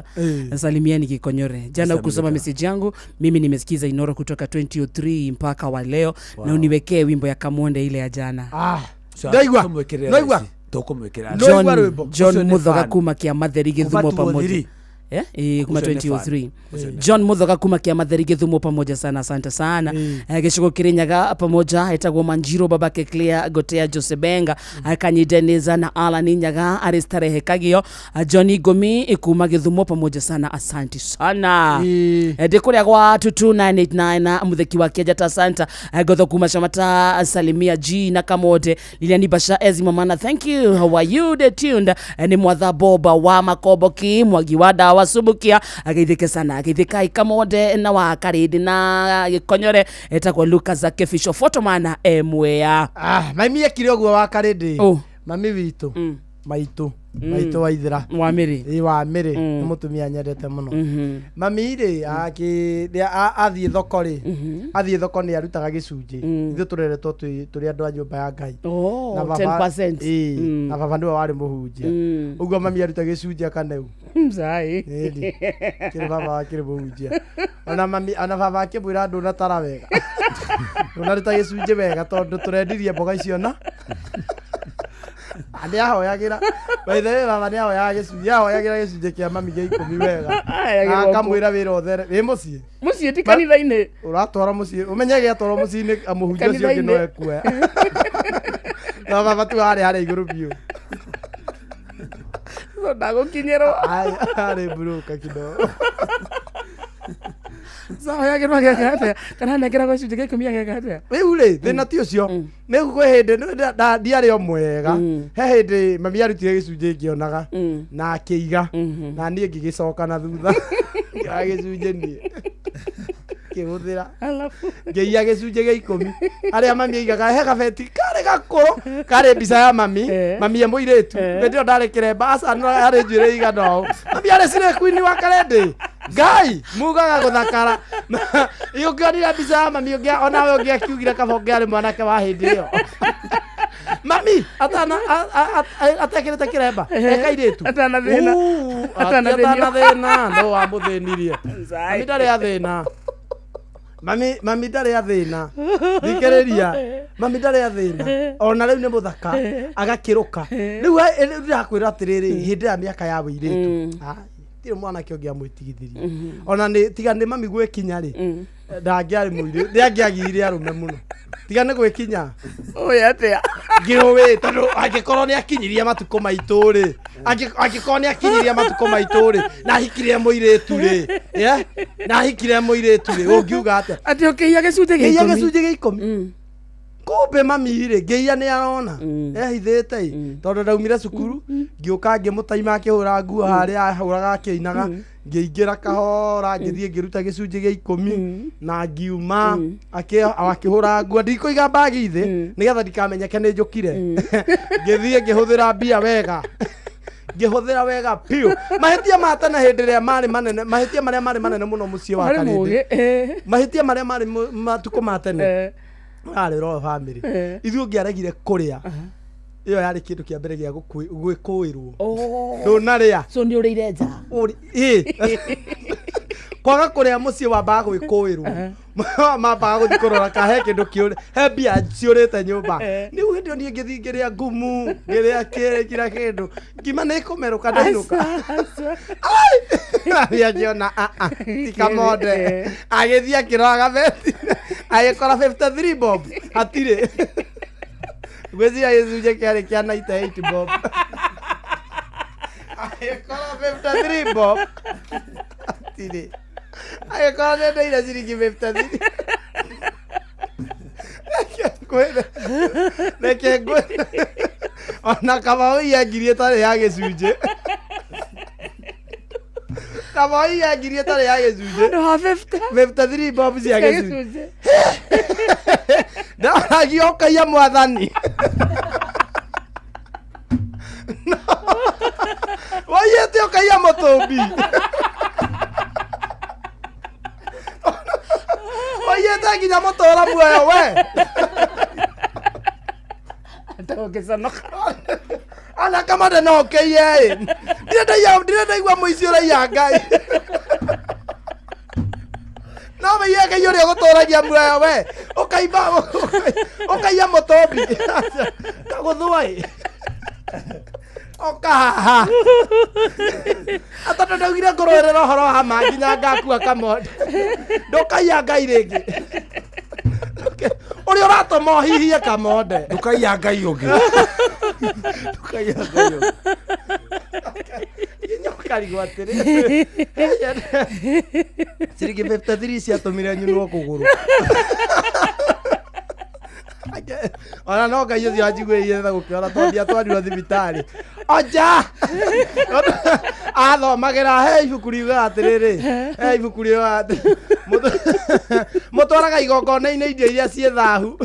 Salimieni Kikonyore. Jana hukusoma message yangu, mimi nimesikiza Inoro kutoka 2003 mpaka wa leo. Wow. Na uniwekee wimbo ya Kamonde ile ya jana. Ah. Ndaigua. Ndaigua. Tũkũmwĩkĩra. John, John Ũcio nĩ Muthoga fan. kuma kia Matheri Githumo Kuma pamoja. 203. Eh, eh, kuma Ũcio nĩ fan. 2003. Ũcio nĩ John Muthoga kuma kia Matheri Githumo pamoja sana, asante sana. Eh, gĩcigo Kirinyaga pamoja etagwo Manjiro babake Clear Gotea Jose Benga Kanyi Denisa na Alan Nyaga arĩ starehe Kagio. Johnny Gomi kuma Githumo pamoja sana, asante sana. Eh, ndĩ kũrĩa gwa 22989 na mutheki wa Kenyatta Santa. Gotho kuma Shamata Salimia G na Kamote Lilian Basha Ezi Mamana, thank you, how are you the tuned. Nĩ mwatha Boba wa Makoboki Mwagi wa dawa Subukia ageithĩke sana ageithĩkai Kamonde na wa Karindi na Gĩkonyore etagwo Lucas Akefisho Photoman emwea. Ah, mami ekire ũguo wa Karindi. Oh. Mami witũ. Maitũ. Maitũ wa ithira. Wa Mĩrĩ. Ĩ wa Mĩrĩ. Nĩ mũtumia nyendete mũno. Mami rĩ athiĩ thoko rĩ athiĩ thoko nĩ arutaga gĩcunjĩ. Ithuĩ tũreretwo tũrĩ andũ a nyũmba ya Ngai. Oh, Na baba- 10%. Ĩ, na baba nĩwe warĩ mũhunjia. Ũguo mami aruta gĩcunjĩ akaneu. Mzai. Ĩni. Kĩrĩ baba akĩrĩ mũhunjia. Ona mami ona baba akĩmwĩra ndũnatara wega. Ndũnaruta gĩcunjĩ wega tondũ tũrendirie mboga icio na nĩ ahoyagĩra by the way baba nĩ ahoyaga gĩcunjĩ ahoyagĩra gĩcunjĩ kĩa mami gĩa ikũmi wega. Ahoyagĩra Na akamwĩra wĩra ũthere wĩ mũciĩ. Mũciĩ ti kanitha-inĩ. Ũratwara mũciĩ ũmenye gĩatwarwo mũciĩ-inĩ mũhunjia ũcio ũngĩ no Kanitha-inĩ. ekuoya. No baba tu arĩ harĩa igũrũ biũ. So ndagũkinyĩrwo. Arĩ mburuka kidogo. Ahoyagĩrwo ageka atĩa? Kana anengeragwo gĩcunjĩ gĩa ikũmi ageka atĩa? Rĩu rĩ thĩna ti ũcio nĩ kwĩ hĩndĩ ndiarĩ o mwega he hĩndĩ mami arutire gĩcunjĩ ngĩonaga na akĩiga na niĩ ngĩgĩcoka na thutha ngĩoya gĩcunjĩ niĩ ngĩhũthĩra ngĩiya gĩcunjĩ gĩa ikũmi arĩa mami aigaga he gabeti karĩ gakũrũ karĩ mbica ya mami mami e mũirĩtu hĩndĩ ĩyo ndarĩ kĩremba aca no arĩ njuĩrĩ igana ũũ mami arĩ cirĩ queen wa Karende Ngai mugaga gũthakara ũngĩonire mbica ya mami onawe ũngĩakiugire kaba ũngĩarĩ mwanake wa hĩndĩ ĩyo mami atana atekĩrĩte kĩremba ekairĩtu Atanathĩna. Atanathĩnio. atanathĩna no wamũthĩnirie mami ndarĩ athĩna mami mami ndarĩ athĩna thikĩrĩria mami ndarĩ athĩna ona rĩu nĩ mũthaka agakĩrũka rĩu rĩu ndĩrakwĩra atĩrĩrĩ hĩndĩ ya mĩaka ya wĩirĩtu tirĩ mwanake ũngĩamwĩtigithirie ona nĩ tiga nĩ mami gwĩkinya rĩ ndangĩarĩ mũirĩ nĩangĩagire arũme mũno tiga nĩ gwĩkinya Ũĩ atĩa? ngĩũĩ tondũ angĩkorwo nĩ akinyirie matukũ maitũ rĩ angĩkorwo nĩ akinyirie matukũ maitũ rĩ na ahikirie mũirĩtu rĩ yeah? Na ahikirie mũirĩtu rĩ ũngiuga atĩa? Atĩ ũkĩiya gĩcunjĩ gĩa Ngĩiya ikũmi. gĩcunjĩ gĩa ikũmi kumbe mami rĩ ngĩiya nĩ arona ehithĩte ĩ tondũ ndaumire cukuru ngĩũka ngĩmũtaima akĩhũra nguo harĩa ahũraga akĩinaga ngĩingĩra kahora ngĩthiĩ ngĩruta gĩcunjĩ gĩa ikũmi na ngiuma akĩhũra nguo ndikũiga mbagi thĩ nĩgetha ndikamenyeke nĩ njũkire ngĩthiĩ ngĩhũthĩra mbia wega ngĩhũthĩra wega biũ mahĩtia ma tene hĩndĩ ĩrĩa marĩ manene mahĩtia marĩa marĩ manene mũno mũciĩ wa Warĩ Karĩndĩ mũũgĩ, mahĩtia marĩa marĩ matukũ ma tene arĩ royal family ithuĩ ũngĩaregire kũrĩa ĩyo yarĩ kĩndũ kĩa mbere gĩa gwĩkũĩrwo ndũnarĩa so nĩ ũrĩire nja ĩ kwaga kũrĩa mũciĩ wambaga gwĩkũĩrwo mambaga gũthiĩ kũrora ka he kĩndũ kĩũrĩ he mbia ciũrĩte nyũmba rĩu hĩndĩ ĩyo niĩ ngĩthiĩ ngĩrĩa ngumu ngĩrĩa kĩrĩ kira kĩndũ ngima nĩ ĩkũmerũka ndainũka Mami akĩona ti kamonde agĩthiĩ akĩrora gabeti agĩkora 53 bob hatirĩ ngwĩciria gĩcunjĩ kĩarĩ kĩa 98 bob agĩkora 53 bob hatirĩ agĩkora nĩendeire ciringi 53 reke ngwĩre reke ngwĩre ona kaba ũiye ngiri ĩtarĩ ya gĩcunjĩ kaba ũiye ngiri ĩtarĩ ya gĩcunjĩ Handũ ha 50 53 bob cia gĩcunjĩ gĩcunjĩ. ndagia ũkaiya mwathani waiyĩte ũkaiya mũtũmbi waiyĩte nginya mũtũra muoyo we Ndũngĩconoka. ona kamande no ũkĩiye ĩ ndirĩ ndaigua mũici ũraiya Ngai no wĩiye Ngai ũrĩa ũgũtũragia muoyo we ũkaimba ũkaiya mũtũmbi kagũthwa ĩ Oka haha. Atondũ ndaugire ngũrũĩrĩra ũhoro wa ma nginya ngakua Kamondi. Ndũkaiya Ngai rĩngĩ. Ũrĩa ũratũma ũhihie Kamonde. Ndũkaiya Ngai ũngĩ. Ndũkaiya Ngai ũngĩ. Nginya ũkarigwo atĩrĩ. Ciringi 53 ciatũmire nyunwo kũgũrũ. Ona no Ngai ũcio anjiguĩrĩire tha gũkĩona tondũ ndiatwarirwo thibitarĩ. Oja! Athomagĩra he ibuku riugaga atĩrĩrĩ, he ibuku riugaga atĩ mũtwaraga igongona-inĩ irio iria ciĩ thahu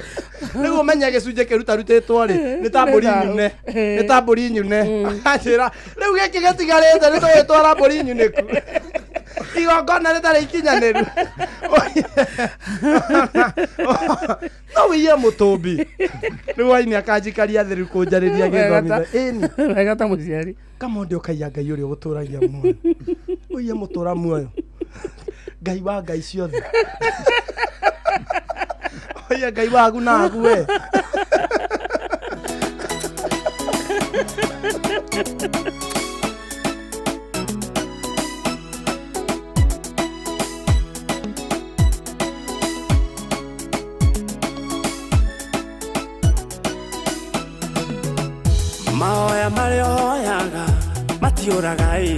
nĩguo ũmenye gĩcunjĩ kĩrutarutĩtwo rĩ nĩ ta mbũri nyune, nĩ ta mbũri nyune. Anjĩra rĩu gĩkĩ gĩtigarĩte nĩ tũgĩtwara mbũri nyunĩku igongona rĩtarĩ ikinyanĩru. No wĩiye mũtũmbi rĩu waini akanjikaria thĩ rĩu kũnjarĩria gĩthomithia. Ĩni. Wega ta mũciari. Kamondi ũkaiya Ngai ũrĩa ũgũtũragia muoyo. Ũiye mũtũra muoyo. Ngai wa Ngai ciothe. Ũiye Ngai wagu na agu we. Mahoya marĩa ũhoyaga matiũraga ĩ,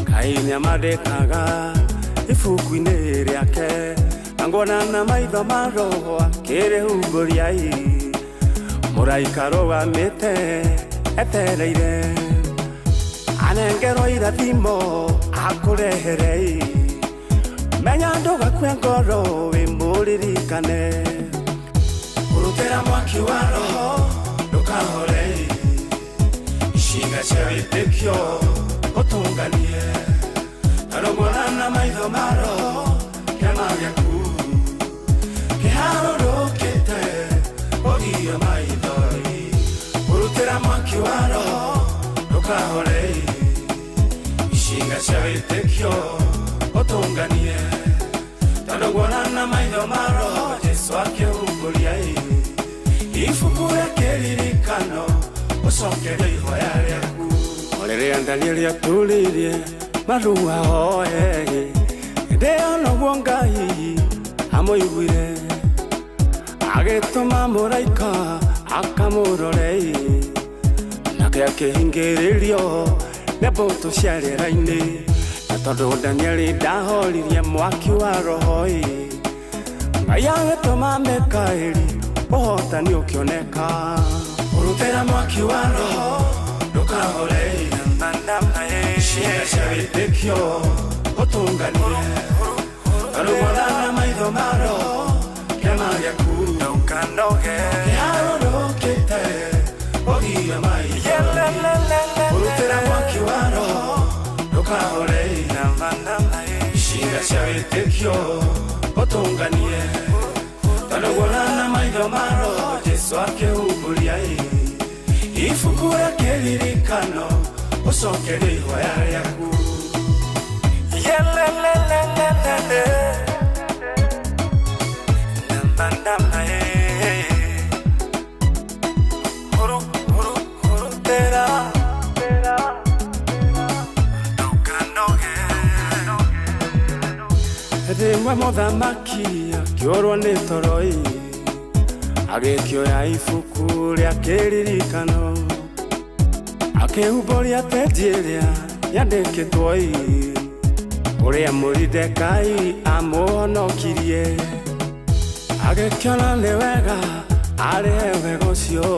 Ngai nĩamandĩkaga ibuku-inĩ rĩake, na nguona na maitho ma roho akĩrĩhumbũria ĩ, mũraika arũgamĩte etereire anengerwo irathimo akũrehere ĩ, menya ndũgakue ngoro wĩ mũririkane, ũrutĩra mwaki wa roho ndũkahore ĩ, icinga cia wĩtĩkio ũtũnganie, tondũ nguona na maitho ma roho kĩama gĩaku kĩharũrũkĩte ũgio maithori, ũrutĩra mwaki wa roho ndũkahore ĩ, icinga cia wĩtĩkio ũtũnganie, tondũ nguona na maitho ma roho Jesũ akĩhumbũria ĩ, ibuku rĩa kĩririkano ũcokerie ihoya rĩaku. O rĩrĩa Danieli atũrĩirie marua hoe, hĩndĩ ĩyo noguo Ngai amũiguire, agĩtũma mũraika akamũrore ĩ, nake akĩhingĩrĩrio nĩ mbũtũ cia rĩera-inĩ, na tondũ Danieli ndahoririe mwaki wa roho ĩ, Ngai agĩtũma Mikaeli ũhotani ũkĩoneka. Ũrutĩra mwaki wa roho ndũkahore ĩ, icinga cia wĩtĩkio ũtũnganie, tondũ nguona na maitho ma roho kĩama gĩaku kĩharũrũkĩte ũgio maitho, ũrutĩra mwaki wa roho ndũkahore ĩ, icinga cia wĩtĩkio ũtũnganie, tondũ nguona na maitho ma roho Jesũ akĩhumbũria ĩ, ibuku rĩa kĩririkano ũcokerie ihoya rĩaku. Yelelelelelele. Namba, eh. Huru, huru, huru, tera. Ndũkanoge. Rĩmwe mũthamaki akĩũrwo nĩ toro ĩ, agĩkĩoya ibuku rĩa kĩririkano, akĩhumbũria penji ĩrĩa yandĩkĩtwo ĩ, ũrĩa Moridekai amũhonokirie, agĩkĩona nĩ wega arĩhe wega ũcio,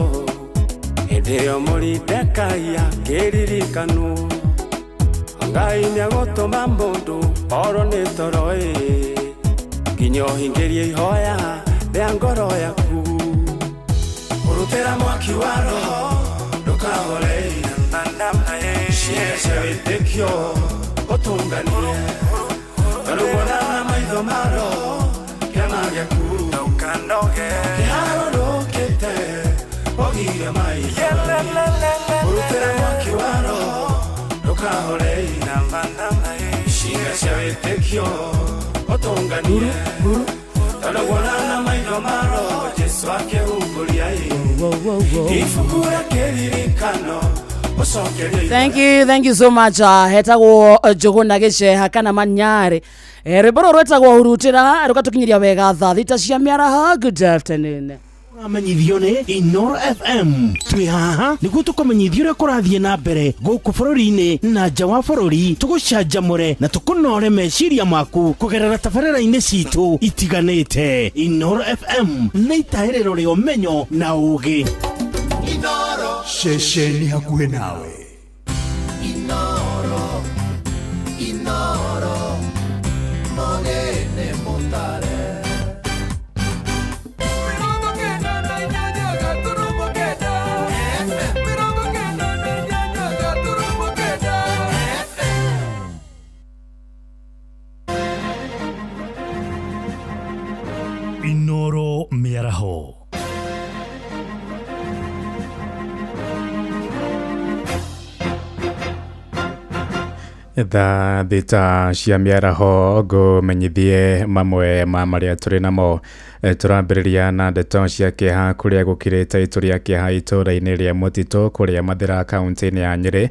hĩndĩ ĩyo Moridekai akĩririkanwo, Ngai nĩagũtũma mũndũ orwo nĩ toro ĩ, nginya ũhingĩrie ihoya rĩa ngoro yaku. Ũrutĩra mwaki wa roho ndũkahore ĩ, icinga cia wĩtĩkio ũtũnganie, tondũ nguona na maitho ma roho kĩama gĩaku kĩharũrũkĩte ũgio maitho, ũrutĩra mwaki wa roho ndũkahore ĩ, icinga cia wĩtĩkio ũtũnganie, tondũ nguona na maitho ma roho Jesũ akĩhumbũria ĩ, Ibuku rĩa kĩririkano. Thank you so much. Hetagwo Njũgũna Gĩceha kana Manyarĩ. Rwĩmbo rũrũ rwĩtagwo Hurutĩra rũgatũkinyĩria wega thaa 6 cia mĩaraho. Good afternoon. Ũramenyithio nĩ Inoro FM. Twĩ haha nĩguo tũkũmenyithie ũrĩa kũrathiĩ na mbere gũkũ bũrũri-inĩ na nja wa bũrũri, tũgũcanjamũre na tũkũnore meciria maku kũgerera tabarĩra-inĩ citũ itiganĩte. Inoro FM nĩ itahĩrĩro rĩa ũmenyo na ũũgĩ. Inoro ceceni hakuhĩ nawe. Inoro, Inoro, mogene mutare. Inoro mĩaraho. Thaa 6 cia mĩaraho ngũmenyithie mamwe ma marĩa tũrĩ namo. Tũrambĩrĩria na ndeto cia kĩeha kũrĩa gũkirĩte itu rĩa kĩeha itũũra-inĩ rĩa Mũtitũ kũrĩa Mathĩra kaunti-inĩ ya Nyĩrĩ,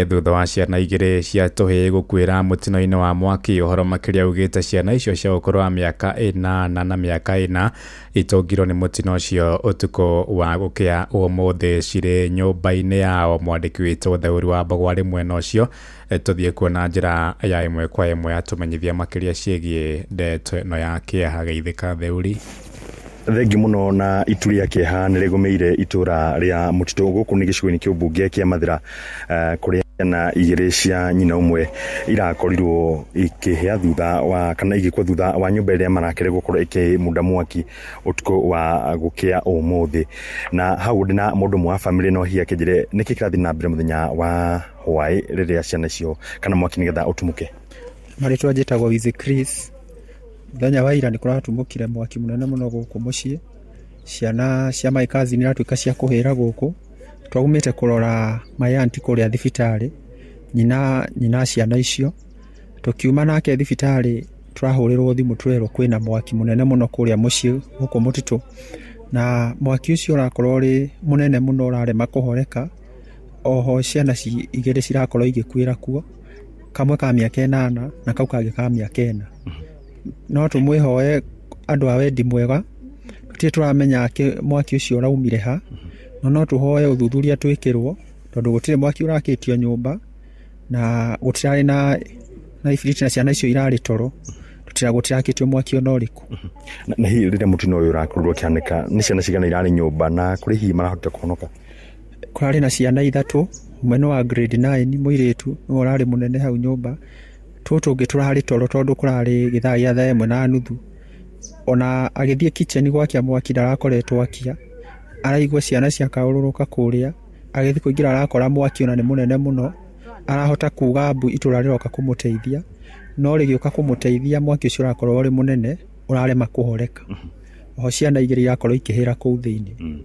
thutha wa ciana 2 cia tũhĩĩ gũkuĩra mũtino-inĩ wa mwaki. Ũhoro makĩria ugĩte ciana icio cia ũkũrũ wa mĩaka 8 na mĩaka 4 itũngirwo nĩ mũtino ũcio ũtukũ wa gũkĩa ũmũthĩ cirĩ nyũmba-inĩ yao. Mwandĩki witũ Theuri wa Mbogwa arĩ mwena ũcio, tũthiĩ kuona njĩra ya ĩmwe kwa ĩmwe atũmenyithia makĩria ciĩgiĩ ndeto ĩno ya kĩeha. Geithĩka Theuri. Thengi muno na itu rĩa kĩeha nĩ rĩgũmĩire itũra rĩa Mũtitũ gũkũ nĩ gĩcigo-inĩ kĩa ũmbunge kĩa Mathĩra, kũrĩa ciana 2 cia nyina ũmwe irakorirwo ikĩhĩa thutha wa kana igĩkua thutha wa nyũmba ĩrĩa marakĩre gũkorwo ĩkĩmunda mwaki ũtukũ wa gũkĩa ũmũthĩ. Na hau ndĩ na mũndũ ũmwe wa bamĩrĩ no hihi akĩnjĩre nĩkĩ kĩrathiĩ na mbere mũthenya wa hwaĩ rĩrĩa ciana icio kana mwaki nĩgetha ũtumũke. Marĩtwa njĩtagwo Wizzy Chris. Mũthenya wa ira nĩ kũratumũkire mwaki mũnene mũno gũkũ mũciĩ. Ciana cia my cousin iratuĩka cia kũhĩra gũkũ. Twaumĩte kũrora my auntie kũrĩa thibitarĩ, nyina ciana icio. Tũkiuma nake thibitarĩ tũrahũrĩrwo thimũ tũrerwo kwĩna mwaki mũnene mũno kũrĩa mũciĩ gũkũ Mũtitũ. Na mwaki ũcio ũrakorwo ũrĩ mũnene mũno ũrarema kũhoreka. Oho ciana 2 cirakorwo igĩkuĩra kuo, kamwe ka mĩaka 8 na kau kangĩ ka mĩaka 4. No tũmwĩhoe andũ a wendi mwega, tũtirĩ tũramenya mwaki ũcio ũraumire ha, no tũhoe ũthuthuria twĩkĩrwo tondũ gũtirĩ mwaki ũrakĩtio nyũmba na gũtirarĩ na ibiriti na ciana icio irarĩ toro, gũtirakĩtio mwaki ona ũrĩkũ. Na hihi rĩrĩa mũtino ũyũ ũrakorirwo ũkĩhanĩka nĩ ciana cigana irarĩ nyũmba na kũrĩ hihi marahotire kũhonoka? Kũrarĩ na ciana 3, ũmwe nĩ wa grade 9 mũirĩtu nĩwe ũrarĩ mũnene hau nyũmba, tũtũ tũngĩ tũrarĩ toro tondũ kũrarĩ gĩthaa gĩa thaa 1:30. Ona agĩthiĩ kitchen gwakia mwaki ndarakoretwo akia, araigua ciana ciakaũrũrũka kũrĩa, agĩthiĩ kũingĩra arakora mwaki ona nĩ mũnene mũno, arahota kuga mbu itũra rĩroka kũmũteithia, no rĩgĩũka kũmũteithia mwaki ũcio ũrakorwo ũrĩ mũnene ũrarema kũhoreka. Oho ciana 2 irakorwo ikĩhĩra kũu thĩinĩ.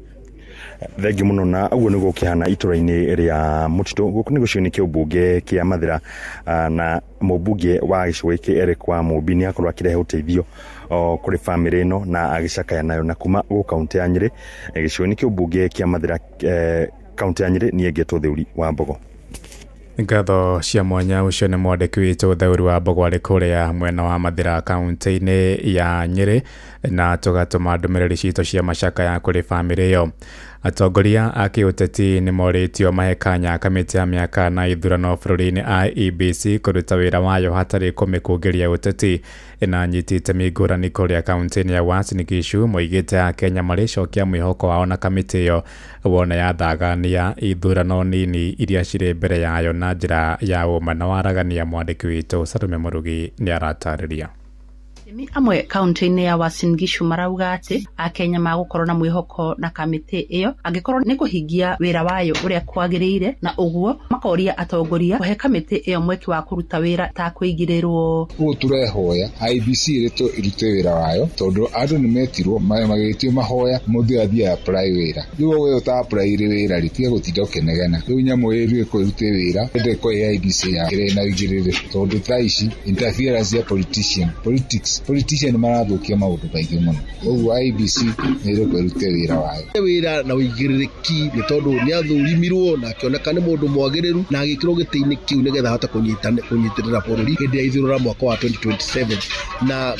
Thengi muno na ũguo nĩguo kĩhana itũra-inĩ rĩa Mũtitũ gũkũ nĩ gĩcigo-inĩ kĩa ũmbunge kĩa Mathĩra, na mũmbunge wa gĩcigo gĩkĩ Eric wa Mũmbi nĩ akorwo akĩrehe ũteithio kũrĩ bamĩrĩ ĩno na agĩcakaya nayo. Na kuma gũkũ kaunti ya Nyĩrĩ, gĩcigo-inĩ kĩa ũmbunge kĩa Mathĩra, kaunti ya Nyĩrĩ, niĩ ngetwo Theuri wa Mbogo. Ngatho cia mwanya ũcio nĩ mwandĩki witũ Theuri wa Mbogo arĩ kũrĩa mwena wa Mathĩra kaunti-inĩ ya Nyĩrĩ, na tũgatũma ndũmĩrĩri citũ cia macakaya kũrĩ bamĩrĩ ĩyo. Atongoria a kĩũteti nĩ morĩtio mahe kanya kamĩtĩ ya mĩaka na ithurano bũrũri-inĩ IEBC kũruta wĩra wayo hatarĩ kũmĩkũngĩria ũteti. Na anyiti itemi ngũrani kũrĩa kaunti-inĩ ya Uasin Gishu moigĩte Akenya marĩcokia mwĩhoko wao na kamĩtĩ ĩyo wona yathagania ithurano nini iria cirĩ mbere yayo na njĩra ya ũma na waragania. Mwandĩki witũ Salome Mũrugi nĩ aratarĩria. Atemi amwe kaunti-inĩ ya Uasin Gishu marauga atĩ Akenya magũkorwo na mwĩhoko na kamĩtĩ ĩyo angĩkorwo nĩ kũhingia wĩra wayo ũrĩa kwagĩrĩire, na ũguo makoria atongoria kũhe kamĩtĩ ĩyo mweke wa kũruta wĩra ta kũigĩrĩrwo. Ũguo tũrehoya IEBC ĩrute wĩra wayo tondũ andũ nĩ metirwo magĩtio mahoya mũndũ athiĩ apply wĩra. Rĩu we ũta apply wĩra rĩ, tiga gũtinda ũkĩnegena. Rĩu nyamũ ĩrĩ ĩrute wĩra ĩndĩ ko IEBC ya ĩrĩ na ũigĩrĩrĩku tondũ thaa ici interference ya politician politics politicians. Politician marathũkia maũndũ maingĩ mũno, ũguo IEBC nĩ ĩrekwo ĩrute wĩra wayo. Wĩra na ũigĩrĩrĩki nĩ tondũ nĩ athũrimirwo na akĩoneka nĩ mũndũ mwagĩrĩru na agĩkĩrwo gĩtĩ-inĩ kĩu nĩgetha ahote kũnyitĩrĩra bũrũri hĩndĩ ya ithurano mwaka wa 2027 na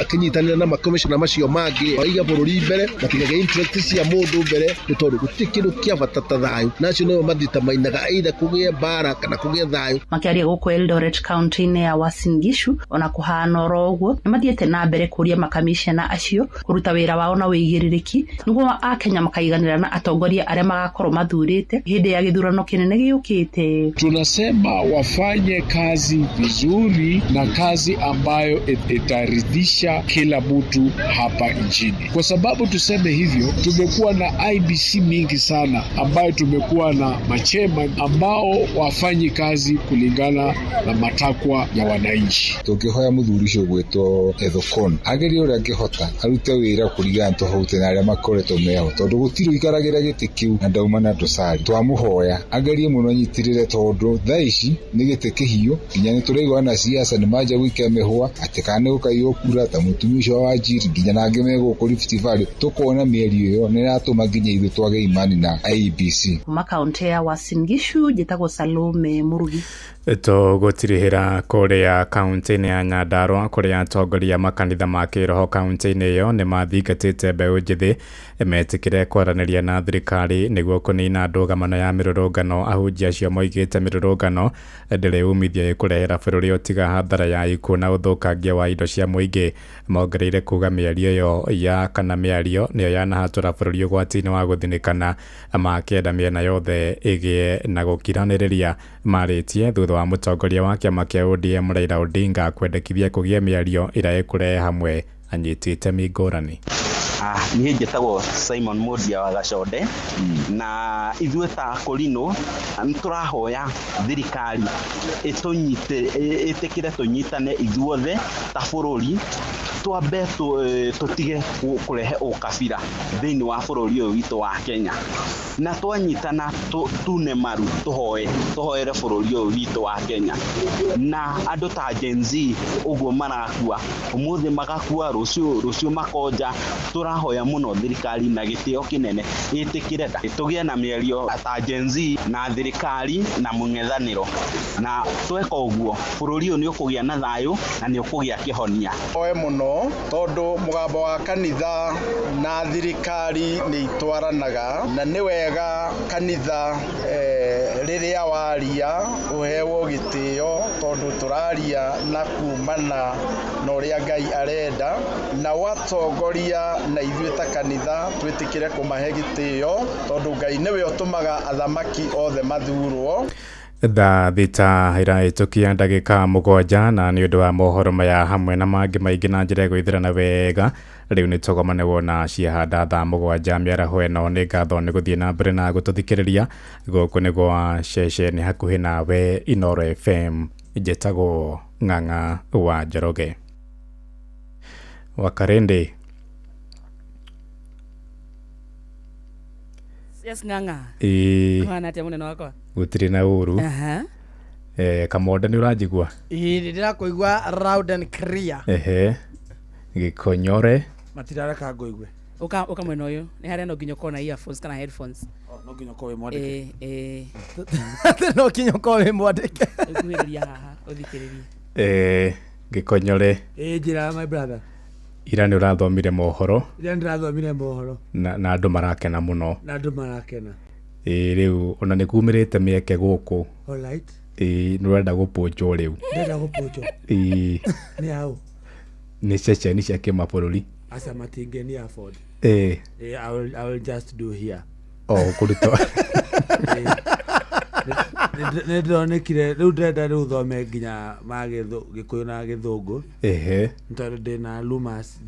akĩnyitanĩra na makomishona macio mangĩ aiga bũrũri mbere matigage interest cia mũndũ mbere nĩ tondũ gũtirĩ kĩndũ kĩa bata ta thayũ na acio nĩo mathita mainaga either kũgĩe mbara kana kũgĩe thayũ. Makĩaria gũkũ Eldoret kaunti-inĩ ya Uasin Gishu ona kũhana oro ũguo nĩ mathiĩte na mbere kũria makamishona acio kũruta wĩra wao na ũigĩrĩrĩki nĩguo akenya makaiganĩra na atongoria arĩa magakorwo mathurĩte hĩndĩ ya gĩthurano kĩnene gĩũkĩte. Tunasema wafanye kazi vizuri na kazi ambayo itaridhisha kila mtu hapa nchini. Kwa sababu tuseme hivyo, tumekuwa na IEBC mingi sana ambayo tumekuwa na machema ambao wafanyi kazi kulingana na matakwa ya wananchi. Tũngĩhoya mũthuri ũcio ũgwĩtwo Ethekon agerie ũrĩa angĩhota arute wĩra kũringana tofauti na arĩa makoretwo meho, tondũ gũtirĩ ũikaragĩra gĩtĩ kĩu na ndauma na dosari. Twamũhoya agerie mũno anyitĩrĩre, tondũ thaa ici nĩ gĩtĩ kĩhiũ, nginya nĩ tũraigua na siasa nĩ manja gũikia mĩhũa atĩ kana nĩ gũkaiywo kura ta mũtumia ũcio wa Wanjiri nginya na angĩ me gũkũ Rift Valley. Tũkona mĩario ĩyo nĩ ĩratũma nginya ithuĩ twage imani na IEBC. Kuma kaunti ya Uasin Gishu njĩtagwo Salome Murugi. Tũgũtirihĩra kũrĩa kaunti-inĩ ya Nyandarua kũrĩa atongoria makanitha ma kĩroho kaunti-inĩ ĩyo nĩ mathingatĩte mbeũ njĩthĩ metĩkĩre kwaranĩria na thirikari nĩguo kũnina ndũgamano ya mĩrũrũngano. Ahunjia acio moigĩte mĩrũrũngano ndĩrĩ umithio ĩkũrehera bũrũri ũtiga hathara ya ikuũ na ũthũkangia wa indo cia mũingĩ. Mongereire kuga mĩario ĩyo ya kana mĩario nĩyo yanahatũra bũrũri ũgwati-inĩ wa gũthinĩkana, makĩenda mĩena yothe ĩgĩe na gũkiranĩrĩria. Marĩtie thutha wa mũtongoria wa kĩama kĩa ODM Raila Odinga kwendekithia kũgĩe mĩario ĩrĩa ĩkũrehe hamwe anyiti itemi ngũrani. Niĩ njĩtagwo Simon Mundia wa Gaconde na ithuĩ ta Korino nĩ tũrahoya thirikari ĩtĩkĩre tũnyitane ithuothe ta bũrũri, twambe tũtige kũrehe ũkabira thĩinĩ wa bũrũri ũyũ witũ wa Kenya, na twanyitana tune maru tũhoere bũrũri ũyũ witũ wa Kenya. Na andũ ta Gen Z ũguo marakua ũmũthĩ magakua rũciũ makonja. Tũrahoya mũno thirikari na gĩtĩo kĩnene ĩtĩkĩre tũgĩe na mĩario ta Gen Z na thirikari na mũng'ethanĩro, na tweka ũguo bũrũri ũyũ nĩ ũkũgĩa na thayũ na nĩ ũkũgĩa kĩhonia. Oe mũno tondũ mũgambo wa kanitha na thirikari nĩ itwaranaga, na nĩ wega kanitha rĩrĩa waria ũhewo gĩtĩo tondũ tũraria na kumana na ũrĩa Ngai arenda, na watongoria na ithuĩ ta kanitha twĩtĩkĩre kũmahe gĩtĩo tondũ Ngai nĩwe ũtũmaga athamaki othe mathurwo. Thaa thita ĩrahĩtũkia ndagĩka 7 na nĩ ũndũ wa mohoro maya hamwe na mangĩ maingĩ na njĩra ĩgũithĩrana wega rĩu nĩ tũgomane wona ciahanda thaa 7 mĩaraho ĩno. Nĩ ngatho nĩ gũthiĩ na mbere na gũtũthikĩrĩria. Gũkũ nĩ gwa ceceni hakuhĩ nawe Inooro FM. Njĩtagwo Ng'ang'a wa Njoroge wa Karende. Yes, Ng'ang'a. Kũhana atĩa mũnene wakwa? Gũtirĩ na ũru. Kamonda nĩ ũranjigua? Ĩĩ ndĩrakũigua loud and clear. Ehe. Gĩkonyore. Matirareka ngũigue. Ũka mwena ũyũ. Nĩ harĩa no nginya ũkorwo na earphones kana headphones. No nginya ũkorwo wĩ mwandĩke. No nginya ũkorwo wĩ mwandĩke. Ũkuhĩrĩria haha ũthikĩrĩrie. Gĩkonyore. Njĩra my brother. Ira nĩ ũrathomire mohoro. Ira nĩndĩrathomire mohoro. Na andũ marakena mũno. Na andũ marakena. Rĩu ona nĩ kumĩrĩte mĩeke gũkũ. Alright. Nĩ ũrenda gũpũnjwo rĩu. Ndĩrenda gũpũnjwo. Nĩ hau. Nĩ ceceni cia kĩmabũrũri. Aca matingĩni afford. I will just do here. Oh, kũruta. Nĩ ndĩronekire rĩu ndĩrenda rĩu thome nginya ma Gĩkũyũ na Gĩthũngũ. Ehe. Nĩ tondũ ndĩna Lumas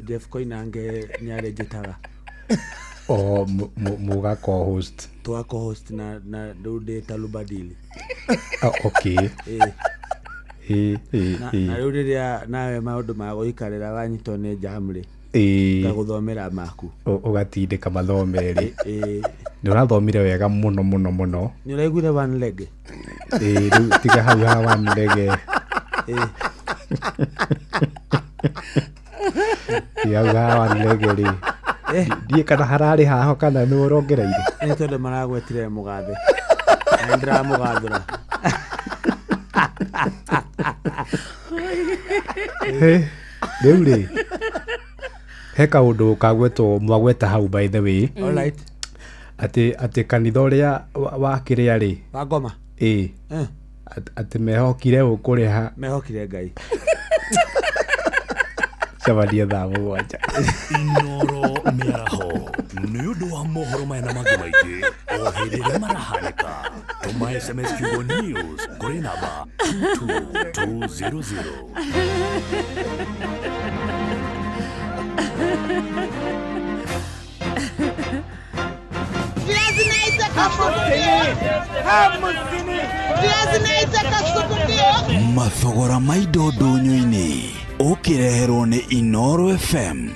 Jeff Koinange nĩ arĩnjĩtaga. O mũga co-host. Tũga co-host na rĩu ndĩ ta Lubadili. Okay. Na rĩu rĩrĩa nawe maũndũ ma gũikarĩra wanyitwo nĩ jam rĩ, ngagũthomera maku. Ũgatindĩka mathome rĩ. Nĩ ũrathomire wega mũno mũno mũno. Nĩ ũraiguire one leg? Rĩu tiga hau ha one leg. Yauga one leg rĩ, ndiĩ kana hararĩ haho kana nĩ ũrongereire. Nĩ tondũ maragwetire mũgathe na nĩndĩramũgathũra. Rĩu rĩ, he kaũndũ kagwetwo mwagweta hau, by the way. Alright. Atĩ kanitha ũrĩa wa kĩrĩa rĩ, wa ngoma. Ĩ. Atĩ mehokire ũkũrĩha. Mehokire Ngai. Cemanie thaa 7. Inoro mĩaraho nĩ ũndũ wa mohoro maya na mangĩ maingĩ o hĩndĩ ĩrĩa marahanĩka, tũma SMS kiugo NEWS kũrĩ namba 22200. Viazi naita Viazi naita kasukudio. Mathogora ma indo ndũnyũ-inĩ ũkĩreherwo nĩ Inoro FM.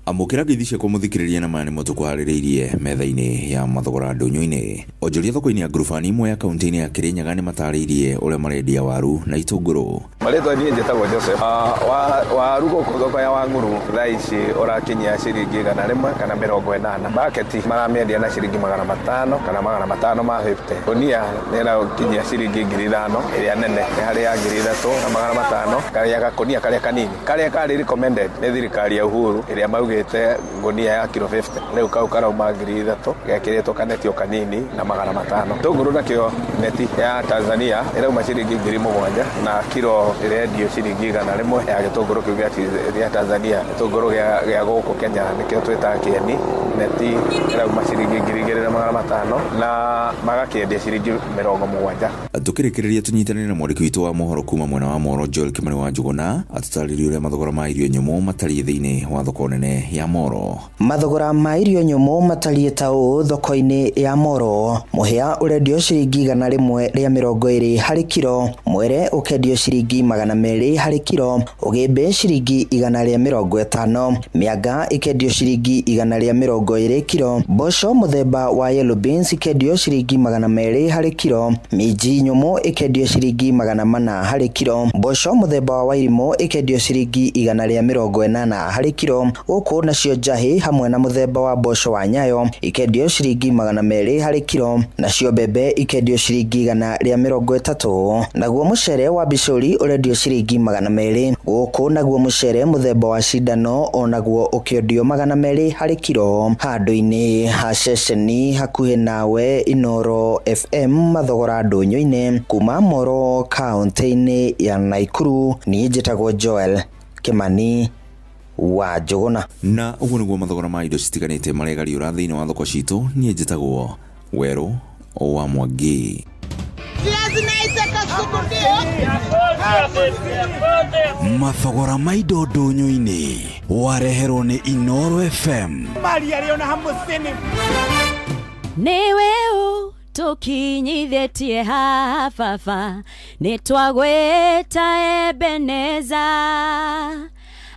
Amũkĩra ngeithi ciakwa mũthikĩrĩria, na maya nĩmo tũkũharĩrĩirie metha-inĩ ya mathogora ndũnyũ-inĩ. Onjoria thoko-inĩ ya Ngurubani imwe ya kaunti-inĩ ya Kirinyaga nĩ matarĩirie ũrĩa marendia waru na itũngũrũ. Marĩtwa niĩ njĩtagwo Joseph. Waru gũkũ thoko ya Wang'uru thaa ici ũrakinyia ciringi 100 kana 80. Baketi maramĩendia na ciringi 500 kana 550. Ngũnia nĩ ĩrakinyia ciringi 5,000, ĩrĩa nene nĩ harĩ ya 3,500. Karĩa gakũnia karĩa kanini karĩa karĩ recommended nĩ thirikari ya Uhuru ĩrĩa maugĩte ngũnia ya kiro 50, rĩu kau karauma 3,000 gekĩrĩtwo kaneti o kanini na 500. Gĩtũngũrũ nakĩo neti ya Tanzania ĩrauma ciringi 7,000 na kiro ĩrendio ciringi 100 ya gĩtũngũrũ kĩu gĩa Tanzania. Gĩtũngũrũ gĩa gũkũ Kenya nĩkĩo twĩtaga kĩeni, neti ĩrauma ciringi 2,500 na magakĩendia ciringi 70. Tũkĩrĩkĩrĩria tũnyitanĩre na mwandĩki witũ wa mohoro kuma mwena wa Moro, Joel Kimani wa Njũgũna, atũtarĩrie ũrĩa mathogora ma irio nyũmũ matariĩ thĩinĩ wa thoko nene ya Moro. Mathogora ma irio nyũmũ matariĩ ta ũũ thoko-inĩ ya Moro: mũhĩa ũrendio ciringi 120 harĩ kiro, mwere ũkendio ciringi 200 harĩ kiro, ũgĩmbĩ ciringi 150, mĩanga ĩkendio ciringi 120 kiro, mboco mũthemba wa yellow beans ikendio ciringi 200 harĩ kiro, minji nyũmũ ĩkendio ciringi 400 harĩ kiro, mboco mũthemba wa wairimũ ĩkendio ciringi 180 harĩ kiro, gũkũ nacio njahĩ hamwe na mũthemba wa mboco wa nyayo ikendio ciringi 200 harĩ kiro, nacio mbembe ikendio ciringi 130, naguo mũcere wa bicũri ũrendio ciringi 200, gũkũ naguo mũcere mũthemba wa cindano onaguo ũkĩendio 200 harĩ kiro. Handũ-inĩ ha ceceni hakuhĩ nawe Inoro FM, mathogora ndũnyũ-inĩ kuma Moro kaũntĩ-inĩ ya Naikuru, niĩ njĩtagwo Joel Kimani wa Njũgũna. Na ũguo nĩguo mathogora ma indo citiganĩte maregariũra thĩinĩ wa thoko citũ. Niĩ njĩtagwo Werũ wa Mwangi. Viazi naita kasukudio. Mathogora ma indo ndũnyũ-inĩ wareherwo nĩ Inoro FM. Mali aliona 50. Nĩwe tũkinyithĩtie haha baba, nĩ twagwĩta Ebeneza,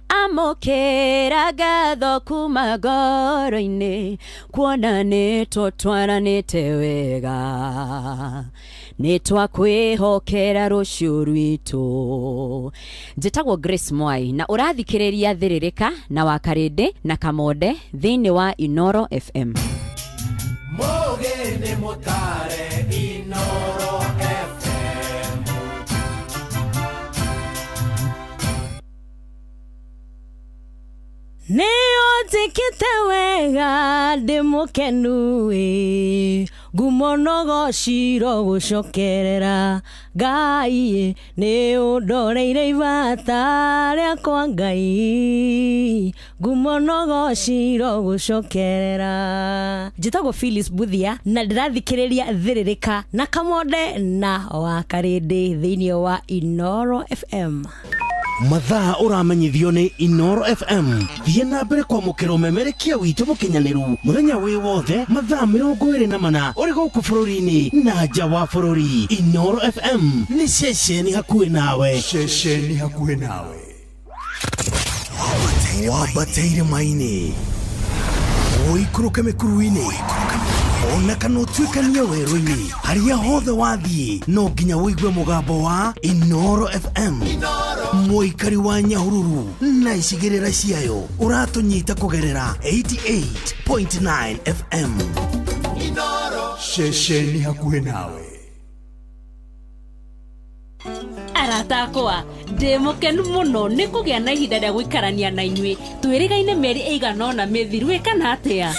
amũkĩra ngatho kuma ngoro-inĩ, kuona nĩ tũtwaranĩte wega, nĩ twakwĩhokera rũciũ rwitũ. Njĩtagwo Grace Mwai na ũrathikĩrĩria Thĩrĩrĩka na Wakarĩndĩ na Kamonde thĩinĩ wa Inoro FM. Mũgĩ nĩ mũtare Inoro FM. Nĩ ũnjĩkĩte wega ndĩ mũkenu ĩ, ngumo no gũcokerera Ngai, nĩ ũndoreire ibata rĩakwa Ngai, ngumo no gũcokerera. Njĩtagwo Phyllis Buthia na ndĩrathikĩrĩria Thĩrĩrĩka na Kamonde na Wakarĩndĩ thĩinĩ wa Inoro FM. Mathaa ũramenyithio nĩ Inoro FM. Thiĩ na mbere kwamũkĩra ũmemerekia witũ mũkinyanĩru mũthenya wĩ wothe mathaa 24 ũrĩ gũkũ bũrũri-inĩ na nja wa bũrũri. Inoro FM nĩ ceceni hakuhĩ nawe. Ceceni hakuhĩ nawe. Wambate irĩma-inĩ, ũikũrũke mĩkuru-inĩ, ona kana ũtuĩkanie werũ-inĩ, harĩa hothe wathiĩ no nginya ũigue mũgambo wa Inoro FM. Inoro. Mũikari wa Nyahururu na icigĩrĩra ciayo ũratũnyita kũgerera 88.9 FM. Ceceni hakuhĩ nawe. Arata akwa, ndĩ mũkenu mũno nĩ kũgĩa na ihinda rĩa gũikarania na inyuĩ. Twĩrĩgaine mĩeri ĩigana ũna mĩthiru, ĩ kana atĩa?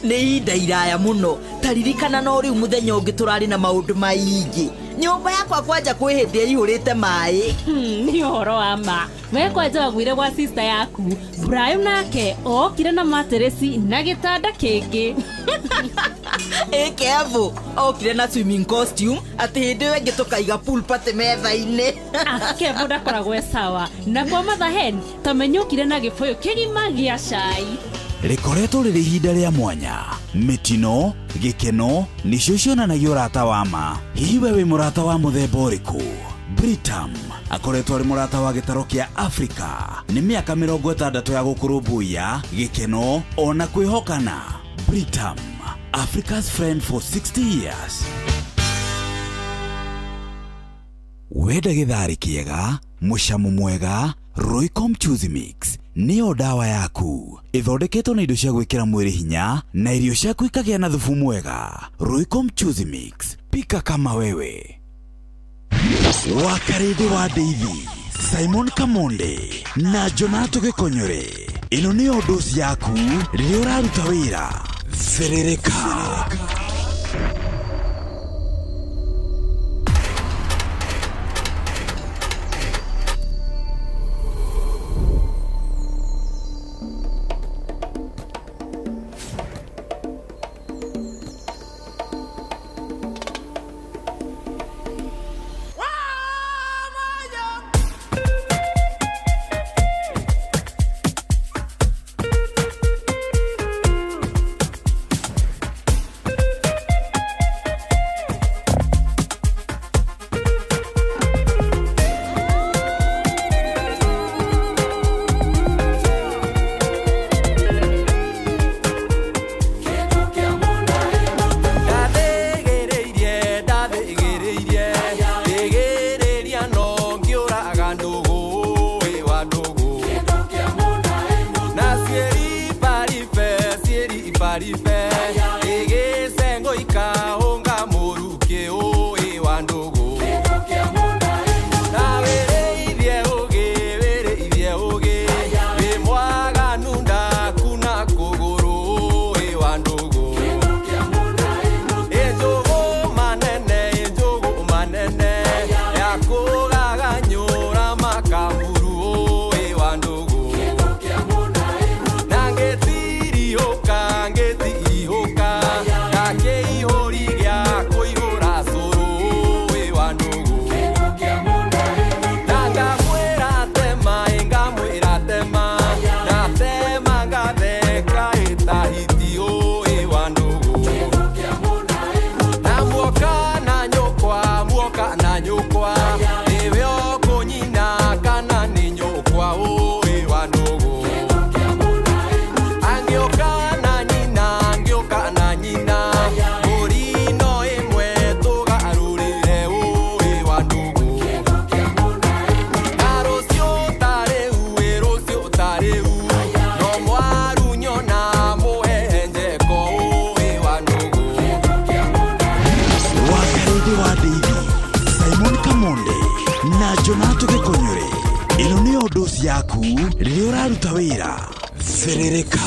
Nĩ ihinda iraya mũno. Taririkana no rĩu mũthenya ũngĩ tũrarĩ na maũndũ maingĩ. Nyũmba yakwa kwanja kwĩ hĩndĩ ĩihũrĩte maĩ. Nĩ ũhoro wa ma. We kwanja waguire gwa sister yaku Brayo, nake okire na materesi na gĩtanda kĩngĩ. Ĩ Kevo okire na swimming costume, atĩ hĩndĩ ĩyo ĩngĩ tũkaiga pool party metha-inĩ. Kevo ndakoragwo e sawa. Na kwa Mother Hen tamenya okire na gĩbũyũ kĩgima gĩa cai. Rĩkoretwo rĩrĩ ihinda rĩa mwanya. Mĩtino, gĩkeno nĩcio cionanagia ũrata wa ma. Hihi we wĩ mũrata wa mũthemba ũrĩkũ? Britam akoretwo arĩ mũrata wa gĩtaro kĩa Afrika nĩ mĩaka 60 ya gũkũrũmbũiya, gĩkeno ona kwĩhokana. Britam, Africa's friend for 60 years. Wenda gĩtharĩ kĩega, mũcamo mwega, Royco Mchuzi Mix nĩyo ndawa yaku. Ĩthondeketwo na indo cia gwĩkĩra mwĩrĩ hinya na irio ciaku ikagĩa na thubu mwega. Royco Mchuzi Mix, pika kama wewe. Wakarĩndĩ wa Ndeithi, Simon Kamonde na Jonato Gĩkonyore. Ĩno nĩyo ndoci yaku rĩrĩa ũraruta wĩra. Thĩrĩrĩka. Ndathĩgĩrĩirie, ndathĩgĩrĩirie, thĩgĩrĩria no ngĩũraga ndũgũ, ĩ wa ndũgũ. Na ciĩribaribe, ciĩribaribe, ĩgĩcengo ikahũnga mũrukĩ, ĩ wa ndũgũ. Na wĩrĩithie ũgĩ, wĩrĩithie ũgĩ, wĩ mwaganu ndakuna kũgũrũ, ĩ wa ndũgũ. Ĩnjũgũ manene, ĩnjũgũ manene, yakũraga nyũra makamuru, ĩ wa ndũgũ. Na ngĩtiriũka, ngĩtirihũka, ndakĩihũri gĩa kũihũra cũrũ, ĩ wa ndũgũ. Na ngamwĩra tema, ĩ ngamwĩra tema, na tema ngatheka ĩtahiti, ĩ wa ndũgũ. Na muoka na nyũkwa, muoka na nyũkwa, nĩwe ũkũnyina kana nĩ nyũkwa, ĩ wa ndũgũ. Angĩũka na nyina, angĩũka na nyina, mbũri no ĩmwe tũgarũrĩre, ĩ wa ndũgũ. Na rũciũ ta rĩu, ĩ rũciũ ta rĩu, no mwaru nyona mũhehenjeko, ĩ wa ndũgũ. Wakarĩndĩ wa Ndeithi, Simon Kamonde na Jonato Gĩkonyore. Ĩno nĩyo ndoci yaku rĩrĩa ũraruta wĩra. Thĩrĩrĩka.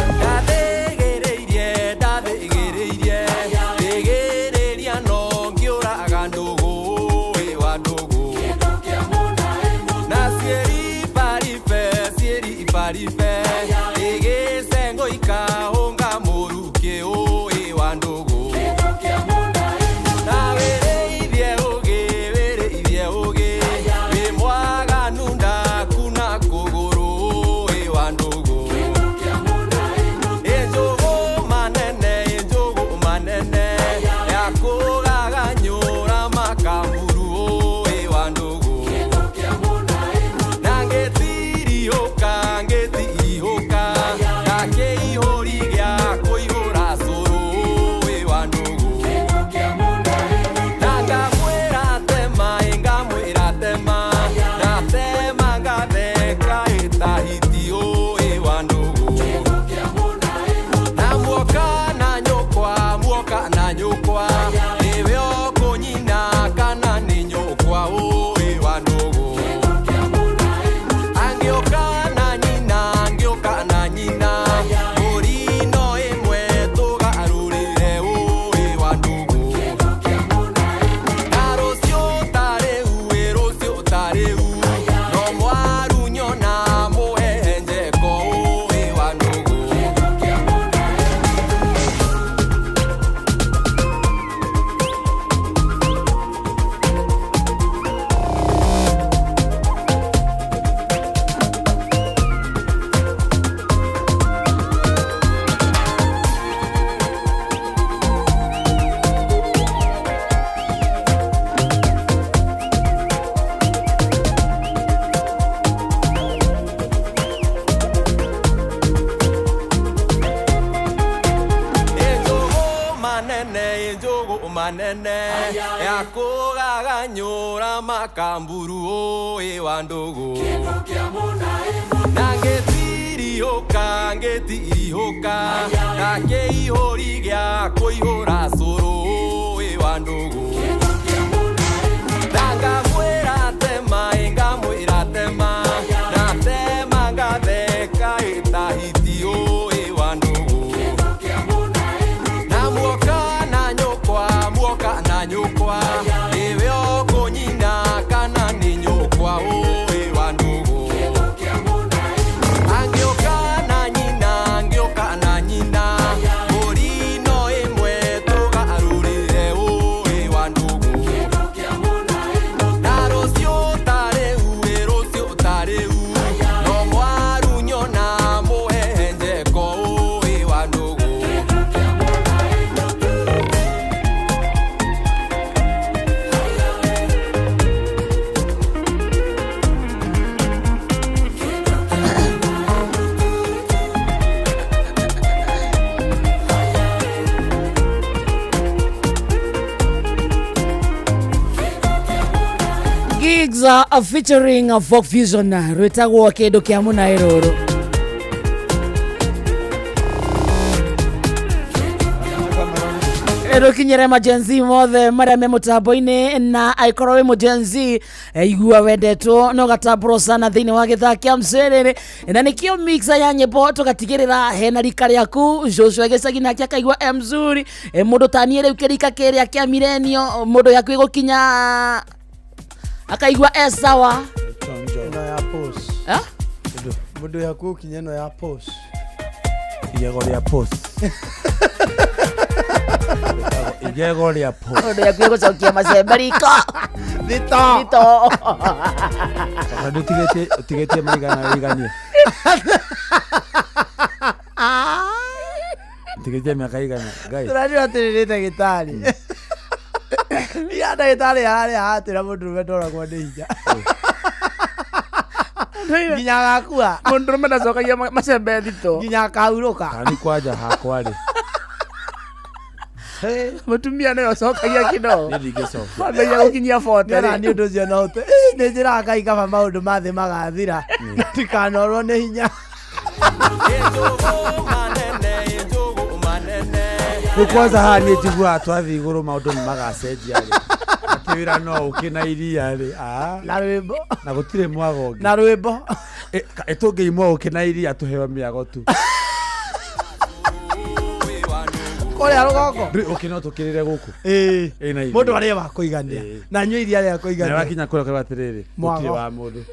Ndathĩgĩrĩirie. manene njugu manene ya kugaganyura makamburu ũĩ wa ndugu na ngĩtiriũka ngĩtirihũka na kĩihũri gĩa kũihũra cũrũ ũĩ wa ndugu na ngamwĩra tema ngamwĩra tema na tema ngatheka ĩtahiti ũĩ wa ndugu na muoka na nyũkwa muoka na nyũkwa ĩwe ũkũnyina kana nĩ nyũkwa ũĩ wa ndugu angĩũka na nyina angĩũka na nyina mbũri no ĩmwe tũgarũrĩre ũĩ wa ndugu na rũciũ ta rĩu ĩ rũciũ ta rĩu no mwaru nyona mũhehenjeko ũĩ wa ndugu. Gigs featuring Folk Fusion rwĩtagwo kĩndũ kĩa mũnaĩ rũrũ. Rũkinyĩre majenzi mothe marĩa me mũtambo-inĩ na angĩkorwo wĩ mũjenzi igua wendetwo no gatambũrwo sana thĩinĩ wa gĩthaa kĩa mcerere na nĩkĩo mixer ya nyĩmbo tũgatigĩrĩra hena rika rĩaku Joshua gĩcagi nake akaigua e mzuri. Mũndũ ta niĩ rĩu kĩrika kĩrĩa kĩa milenio mũndũ yaku ĩgũkinya akaigua e sawa. Ĩno ya post. Eh? Mũndũ yaku ũkinya ĩno ya post. Igego rĩa post. Igego rĩa post. Mũndũ yaku ĩgũcokia macembe riko. Thito. Thito. Tondũ ũtigĩtie ũtigĩtie maigana wĩiganie. Ũtigĩtie mĩaka igana Ngai. Tũranĩra atĩrĩrĩ ndagĩtarĩ. Ya ndagĩtarĩ harĩa aratwĩra mũndũrũme ndoragwo nĩ hinya. Nginya agakua. Mũndũrũme ndacokagia macembe thito. Nginya akahurũka. Kana nĩ kwanja hakwa rĩ. Mũtumia nĩwe ũcokagia kĩno. Niĩ ndingĩcokia. Wamberia gũkinyia 40 Nĩ nĩ ũndũ ũcio no ũte. Nĩ njĩraga Ngai kaba maũndũ ma thĩ magathira. Ndikanorwo nĩ hinya. Rĩu kwanza haha niĩ njiguaga twathiĩ igũrũ maũndũ nĩ magacenjia rĩ. Atĩ wĩra no ũkĩ na iria rĩ. Na rwĩmbo. Na gũtirĩ mwago ũngĩ. Na rwĩmbo. Tũngĩimwo ũkĩ na iria tũheo mĩago tu. Kũrĩa rũgongo. Rĩu ũkĩ no tũkĩrĩre gũkũ. Ĩĩ. Ĩ na iria. Mũndũ arĩe wa kũigania. Na anyue iria rĩa kũigania. Na wakinya kũrĩa ũkauga atĩrĩrĩ, Mwago. gũtirĩ wa mũndũ.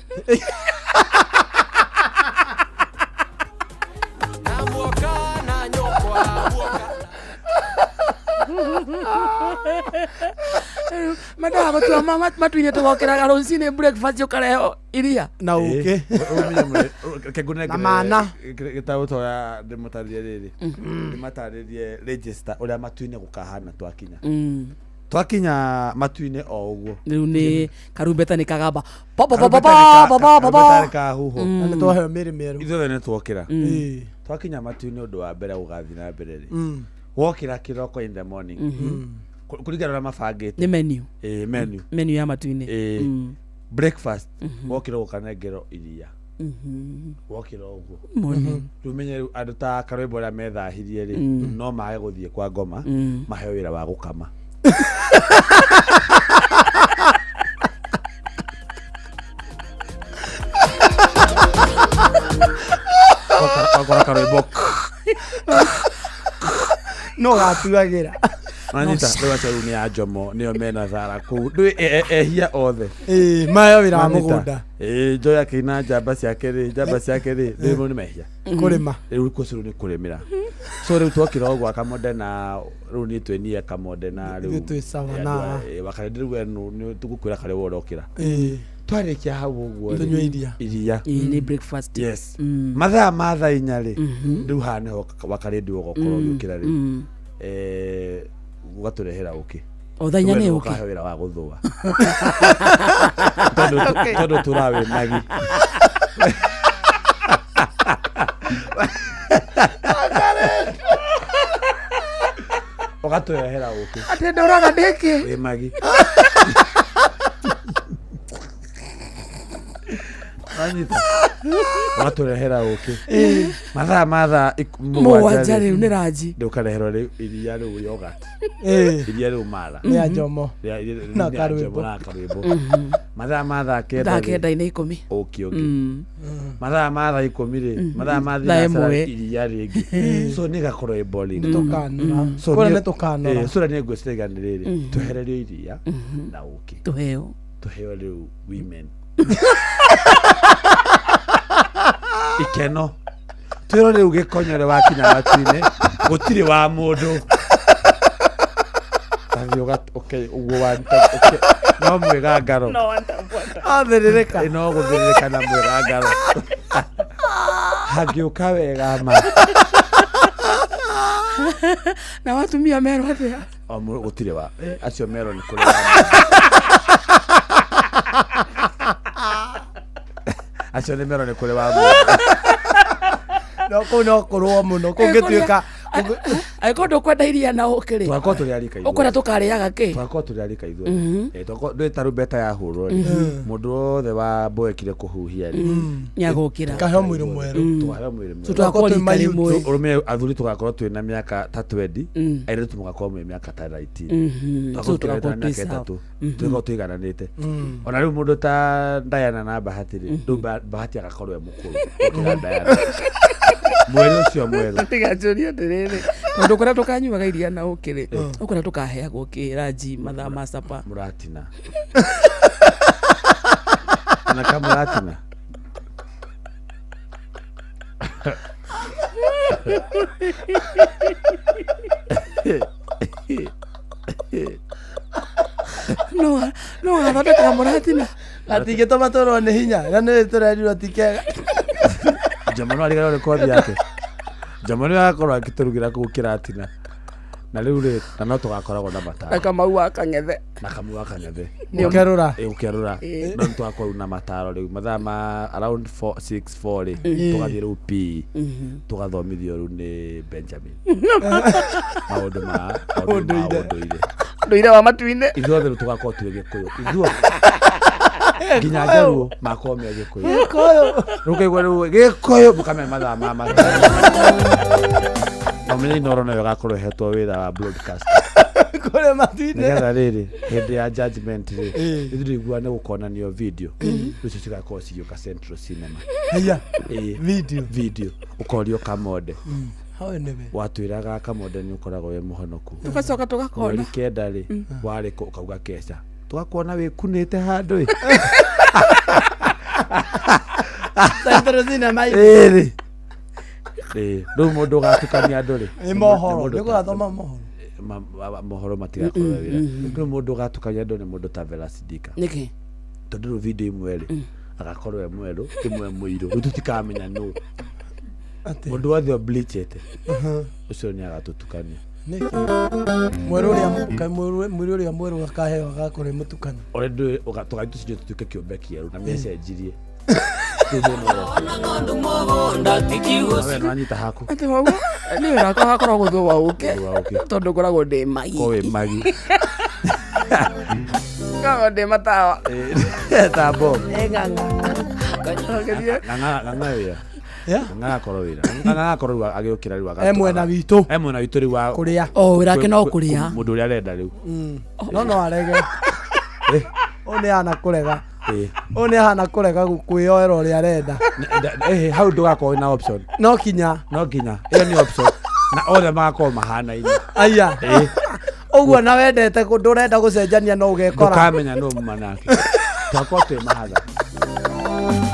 Mendaga gũtua matuinĩ tũgokĩraga rũcinĩ breakfast ũkarehwo iria na ũkĩ. Reke Na mana. Gĩtaũ toya ndĩmũtarĩrie rĩrĩ. Ndĩmatarĩrie register ũrĩa matu-inĩ gũkahana twakinya. Twakinya matu-inĩ o ũguo. Rĩu nĩ karumbeta nĩ kagamba. Karumbeta nĩ kahuhwo. Na nĩ twaheo mĩrĩ mĩerũ. Ithuothe nĩ twokĩra. Ĩĩ. Twakinya matu-inĩ ũndũ wa mbere gũgathiĩ na mbere rĩ. Wokĩra kĩroko in the morning. Kũringana na mabangĩte. Nĩ menu. Ĩĩ menu. Menu ya matu-inĩ. Ĩĩ. Breakfast wokĩra ũkanengerwo iria. Wokĩra ũguo. Morning. Rĩu menye rĩu andũ ta karwĩmbo arĩa methahirie rĩ no mage gũthiĩ kwa ngoma maheo wĩra wa gũkama. Wakora karwĩmbo No gatuagĩra. Nanyita rĩu acio rĩu nĩ a Njomo nĩo mena thara kũu. Ndũĩ ehia othe. Ĩĩ maheo wĩra wa Nanyita. mũgũnda. Ĩĩ Njoya akĩina njamba ciake rĩ njamba ciake rĩ rĩu nĩ mehia. Kũrĩma. Rĩu kũcio rĩu nĩ kũrĩmĩra. So rĩu twokĩra ũguo Akamonde na rĩu niĩ twĩnie Kamonde na rĩu. Ithuĩ twĩ sawa na- Wakarĩndĩ rĩu we nĩ tũgũkwĩra karĩa we ũrokĩra. Ĩĩ. Twarĩkia hau ũguo rĩ, Tũnyue iria. Iria. Ĩĩ nĩ breakfast. Yes. Mathaa ma thaa inya rĩ rĩu haha nĩho wakarĩndĩ ũgokorwo ũgĩũkĩra rĩu. Ũgatũrehera ũkĩ. O thaa inya nĩ ũkĩ? Ũkahe wĩra wa gũthũa. Tondũ tũrawĩ magi. Ũgatũrehera ũkĩ. Atĩ ndoraga ndĩkĩ? Wĩ magi. Wanyita. Ũgatũrehera ũkĩ. Mathaa ma thaa Mũgwanja rĩu nĩ ranji. Rĩu ũkareherwo rĩu iria rĩu yogurt. Iria rĩu mala. Rĩa Njomo. Na Na karwĩmbo. karwĩmbo. Na karwĩmbo. Mathaa ma thaa kenda. Thaa rĩ, kenda-inĩ ikũmi. Ũkĩ ũngĩ. Mathaa ma thaa ikũmi rĩ, mathaa ma Thaa thinacara ĩmwe. iria rĩngĩ. So nĩ ĩgakorwo ĩ boring. Nĩtũkanora. So Kũrĩa niĩ- nĩtũkanora. so niĩ ngwĩciria nĩ rĩrĩ, twehererio iria na ũkĩ. Tũheo. Tũheo rĩu women. Ikeno. Twĩrwo rĩu gĩkonyore wakinya matu-inĩ, gũtirĩ wa mũndũ. Tathiĩ ũke ũguo wa ũke no mwĩgangaro. Athĩrĩrĩka. No gũthĩrĩrĩka na mwĩgangaro. Hangĩũka wega ma. Na watumia merwo atĩa? O gũtirĩ wa acio merwo nĩ kũrĩ wa mũndũ. Acio nĩ merwo nĩ kũrĩ wa mũndũ. No kũu no kũrũo mũno kũngĩtuĩka Angĩkorwo ndũkwenda iria na ũkĩ rĩ. Tũgakorwo tũrĩ arika ithuothe. Ũkwenda tũkarĩaga kĩ? Tũgakorwo tũrĩ arika ithuothe. Tũgakorwo ndũĩ tarumbeta yahũrwo rĩ, mũndũ wothe wamboekire kũhuhia rĩ, Nĩagũkĩra. Tũkaheo mwĩrĩ mwerũ. Tũkaheo mwĩrĩ mwerũ. So tũgakorwo rika rĩmwe. Ũrũme athuri tũgakorwo twĩ na mĩaka ta 20, airĩtu mũgakorwo mwĩ mĩaka ta 19. Mhm. So Tũgakorwo tũrĩ na tũgakorwo twĩ mĩaka sawa. ĩtatũ. Tũgakorwo tũigananĩte. Ona rĩu mũndũ ta Diana na Bahati rĩ, rĩu Bahati agakorwo e mũkũrũ gũkĩra Diana. Mweri ũcio mwerũ. Tiga njũrie atĩrĩrĩ, tondũ kũrĩa tũkanyuaga iria na ũkĩ rĩ, ũkũrĩa tũkaheagwo kĩ ranji mathaa ma capa. Mũratina. Ona ka mũratina. No no gathondekaga mũratina. Gatingĩtũma tũrwo nĩ hinya na nĩ tũrerirwo ti kega. Njomo no ariganĩrwo nĩ kothi yake. Njomo nĩ agakorwo akĩtũrugĩra kũu kĩratina. Na rĩu rĩ, na no tũgakoragwo na mataro. Na Kamau wa Kang'ethe. Na Kamau wa Kang'ethe. Ũkerũra. Ũkerũra. No nĩ tũgakorwo na mataro rĩu mathaa ma around 4 6 4 rĩ, tũgathiĩ rĩu PE. Tũgathomithio rĩu nĩ Benjamin. Maũndũ ma maũndũ ma ũndũire. Ũndũire wa matu-inĩ. Ithuothe rĩu tũgakorwo twĩ Gĩkũyũ. Ithuothe. Nginya Njaruo makorwo me Gĩkũyũ. Gĩkũyũ. Rĩu ũkaigua rĩu Gĩkũyũ mũkamenya mathaa ma mathaa. Na ũmenye Inooro nayo ĩgakorwo ĩhetwo wĩra wa broadcast. Kũrĩa matu-inĩ. Nĩgetha rĩrĩ hĩndĩ ya judgment rĩ, ithuĩ tũiguaga nĩ gũkonanio video. Rĩu icio cigakorwo cigĩũka Central Cinema. Haiya. Video. Video. Ũkorio Kamonde. Hau nĩwe. Watwĩraga Kamonde nĩ ũkoragwo wĩ mũhonoku. Tũgacoka tũgakona. Mweri kenda rĩ, warĩ kũ ũkauga keca. Tũgakuona wĩkunĩte handũ ĩ. Central Cinema. Ĩrĩ. Ĩĩ, rĩu mũndũ ũgatukania andũ rĩ. Nĩ mohoro. Nĩ mũndũ Nĩ kũgathoma mohoro. Mohoro matigakorwo wĩra. Rĩu mũndũ ũgatukania andũ nĩ mũndũ ta Vera Sidika. Nĩkĩ? Tondũ rĩu video imwe rĩ, agakorwo e mwerũ, ĩmwe mũirũ. Rĩu tũtikamenya nũ. Mũndũ wothe ũbleachĩte, ũcio nĩ agatũtukania. Mwerũ ũrĩa mwĩrĩ ũrĩa mwerũ akaheo agakorwo e mũtukanu. Ũrĩa ndũĩ tũgathiĩ tũcinje tũtuĩke kĩũmbe kĩerũ na mĩcenjirie. We nĩwanyita haku. Atĩ waguo nĩ wĩra wakwa gakorwo gũthwo wa ũkĩ tondũ ngoragwo ndĩ magi. Ko wĩ magi. Ngoragwo ndĩ matawa. Ta Bob. Ĩ ng'ang'a. Ng'ang'a ng'ang'a wĩra. Ng'ang'a agakorwo wĩra. Ng'ang'a agakorwo rĩu agĩũkĩra rĩu E mwena witũ. E mwena witũ rĩu wa Kũrĩa. O wĩra wake no kũrĩa. Mũndũ ũrĩa arenda rĩu. No no arege. Ũyũ nĩ ahana kũrega. Ũyũ nĩ ahana kũrega kwĩyoera ũrĩa arenda. Hau ndũgakorwo wĩna option. No kinya. No nginya. Ĩyo nĩ option. Na othe magakorwo mahanaine. Aya. Ũguo na wendete ndũrenda gũcenjania no ũgekora. Ndũkamenya nũ muma nake. Twakorwo twĩ mahatha.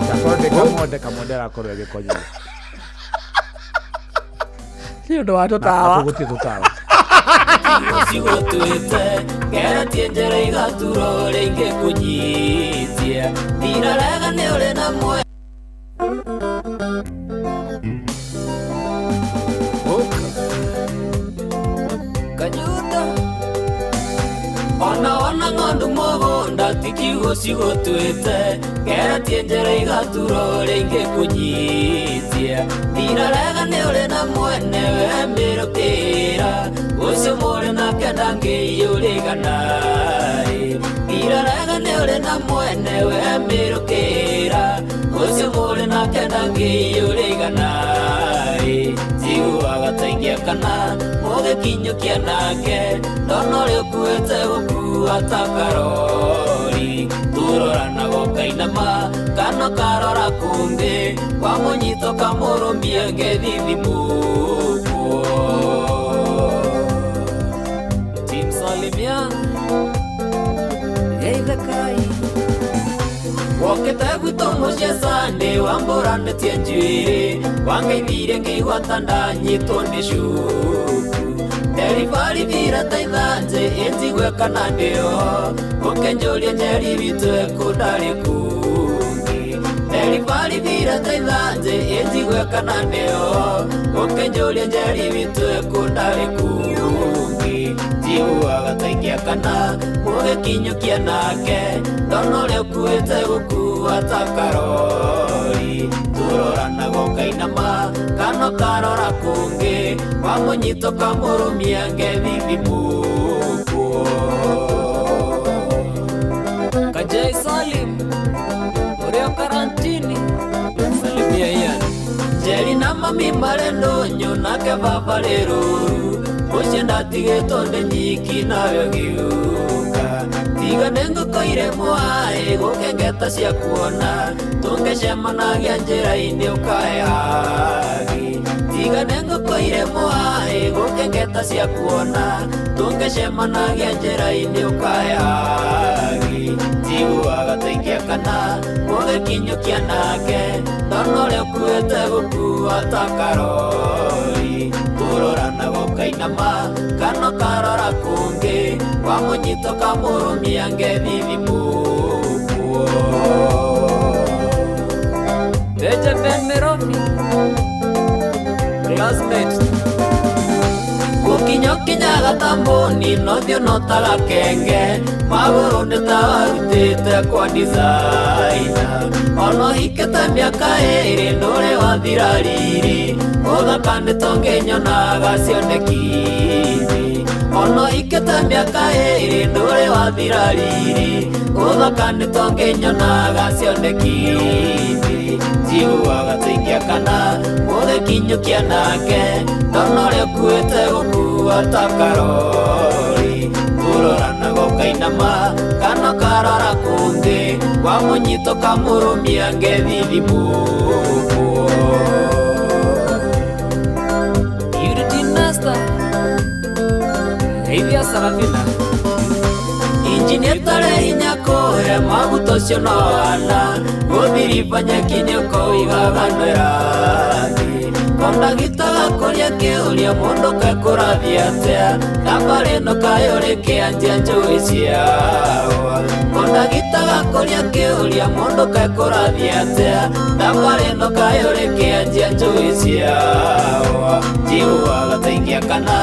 Ndakorwo ndĩ Kamonde, Kamonde agakorwo agĩkonyora. Nĩ ũndũ wa tũtawa. Na gũtirĩ tũtawa. Cigũtuĩte ngeretie njĩra igatura ũrĩa ingĩkũnyitia ndirarega nĩ ũrĩ na mwe Kanyuta ona ona ng'ondu mũgũnda ti kiugo cigũtuĩte ngeretie njĩra igatura ũrĩa ingĩkũnyitia ndirarega nĩ ũrĩ na mwene we mĩrũkĩra Ũcio mũrĩ nake ndangĩiyũrĩgana Irarega nĩ ũrĩ na mwene we mĩrũkĩra Ũcio mũrĩ nake ndangĩiyũrĩgana Njiguaga ta ingĩakana mũgĩkinyũkia nake Ndona ũrĩa ũkuĩte gũkua ta karori Turoranaga ũkainama kana ũkarora kũngĩ Wamũnyita ũkamũrũmia ngethithimũkwo Team Salimia Geithakai Wokĩte gwitũ mũciĩ Sunday wambũranĩtie njuĩrĩ Wangeithirie ngĩigua ta ndanyitwo nĩ cuku Nderibaribira ta ithanjĩ ĩnjigue kana ndĩo Ũkĩnjũria Njeri witũ ekũ ndarĩ kũngĩ Nderibaribira ta ithanjĩ ĩnjigue kana ndĩo Ũkĩnjũria Njeri witũ ekũ ndarĩ kũngĩ Njiguaga ta ingĩakana mũgĩkinyũkia nake Ndona ũrĩa ũkuĩte gũkua ta karori Turoranaga ũkainama kana ũkarora kũngĩ Wamũnyita ũkamũrũmia ngethithimũkwo Kajai Salim ũrĩa karantini Salimia Ian Njeri na mami marĩ ndũnyũ nake baba rĩ rũru Mũciĩ ndatigĩtwo ndĩ nyiki nawe ũgĩũka Tiga nĩ ngũkũ irĩ mwaĩ gũkengeta cia kuona Tũngĩcemanagia njĩra-inĩ ũkahe hagi Tiga nĩ ngũkũ irĩ mwaĩ gũkengeta cia kuona Tũngĩcemanagia njĩra-inĩ ũkahe hagi Njiguaga ta ingĩakana mũgĩkinyũkia nake Ndona ũrĩa ũkuĩte gũkua ta karori Turoranaga ũkainama kana ũkarora kũngĩ Wamũnyita ũkamũrũmia ngethithimũkwo Benjamin Mirofi Classmate Gũkinya ũkinyaga ta mbũni nothiũ no ta gakenge Magũrũ nĩ ta warutĩte kwa designer Ona ũhikĩte mĩaka ĩĩrĩ ndũrĩ wathira riri Ũthaka nĩ tũngĩnyonaga cioneki-inĩ Ona ũhikĩte mĩaka ĩĩrĩ ndũrĩ wathira riri Ũthaka nĩ tũngĩnyonaga cioneki-inĩ Njiguaga ta ingĩakana mũgĩkinyũkia nake Ndona ũrĩa ũkuĩte gũkua ta karori Turoranaga ũkainama kana ũkarora kũngĩ Wamũnyita ũkamũrũmia ngethithimũkwo Unity Master Geithia Sarafina Injini ĩtarĩ hinya kũhe maguta ũcio no ana Gũthiriba nyeki-inĩ ũkoigaga nĩrathiĩ Kondagita gakũria kĩũria mũndũ kekũrathiĩ atĩa Thabarĩ ĩno kaĩ ũrĩ kĩanjia njũĩ ciawa Kondagita gakũria kĩũria mũndũ kekũrathiĩ atĩa Thabarĩ ĩno kaĩ ũrĩ kĩanjia njũĩ ciawa Njiguaga ta ingĩakana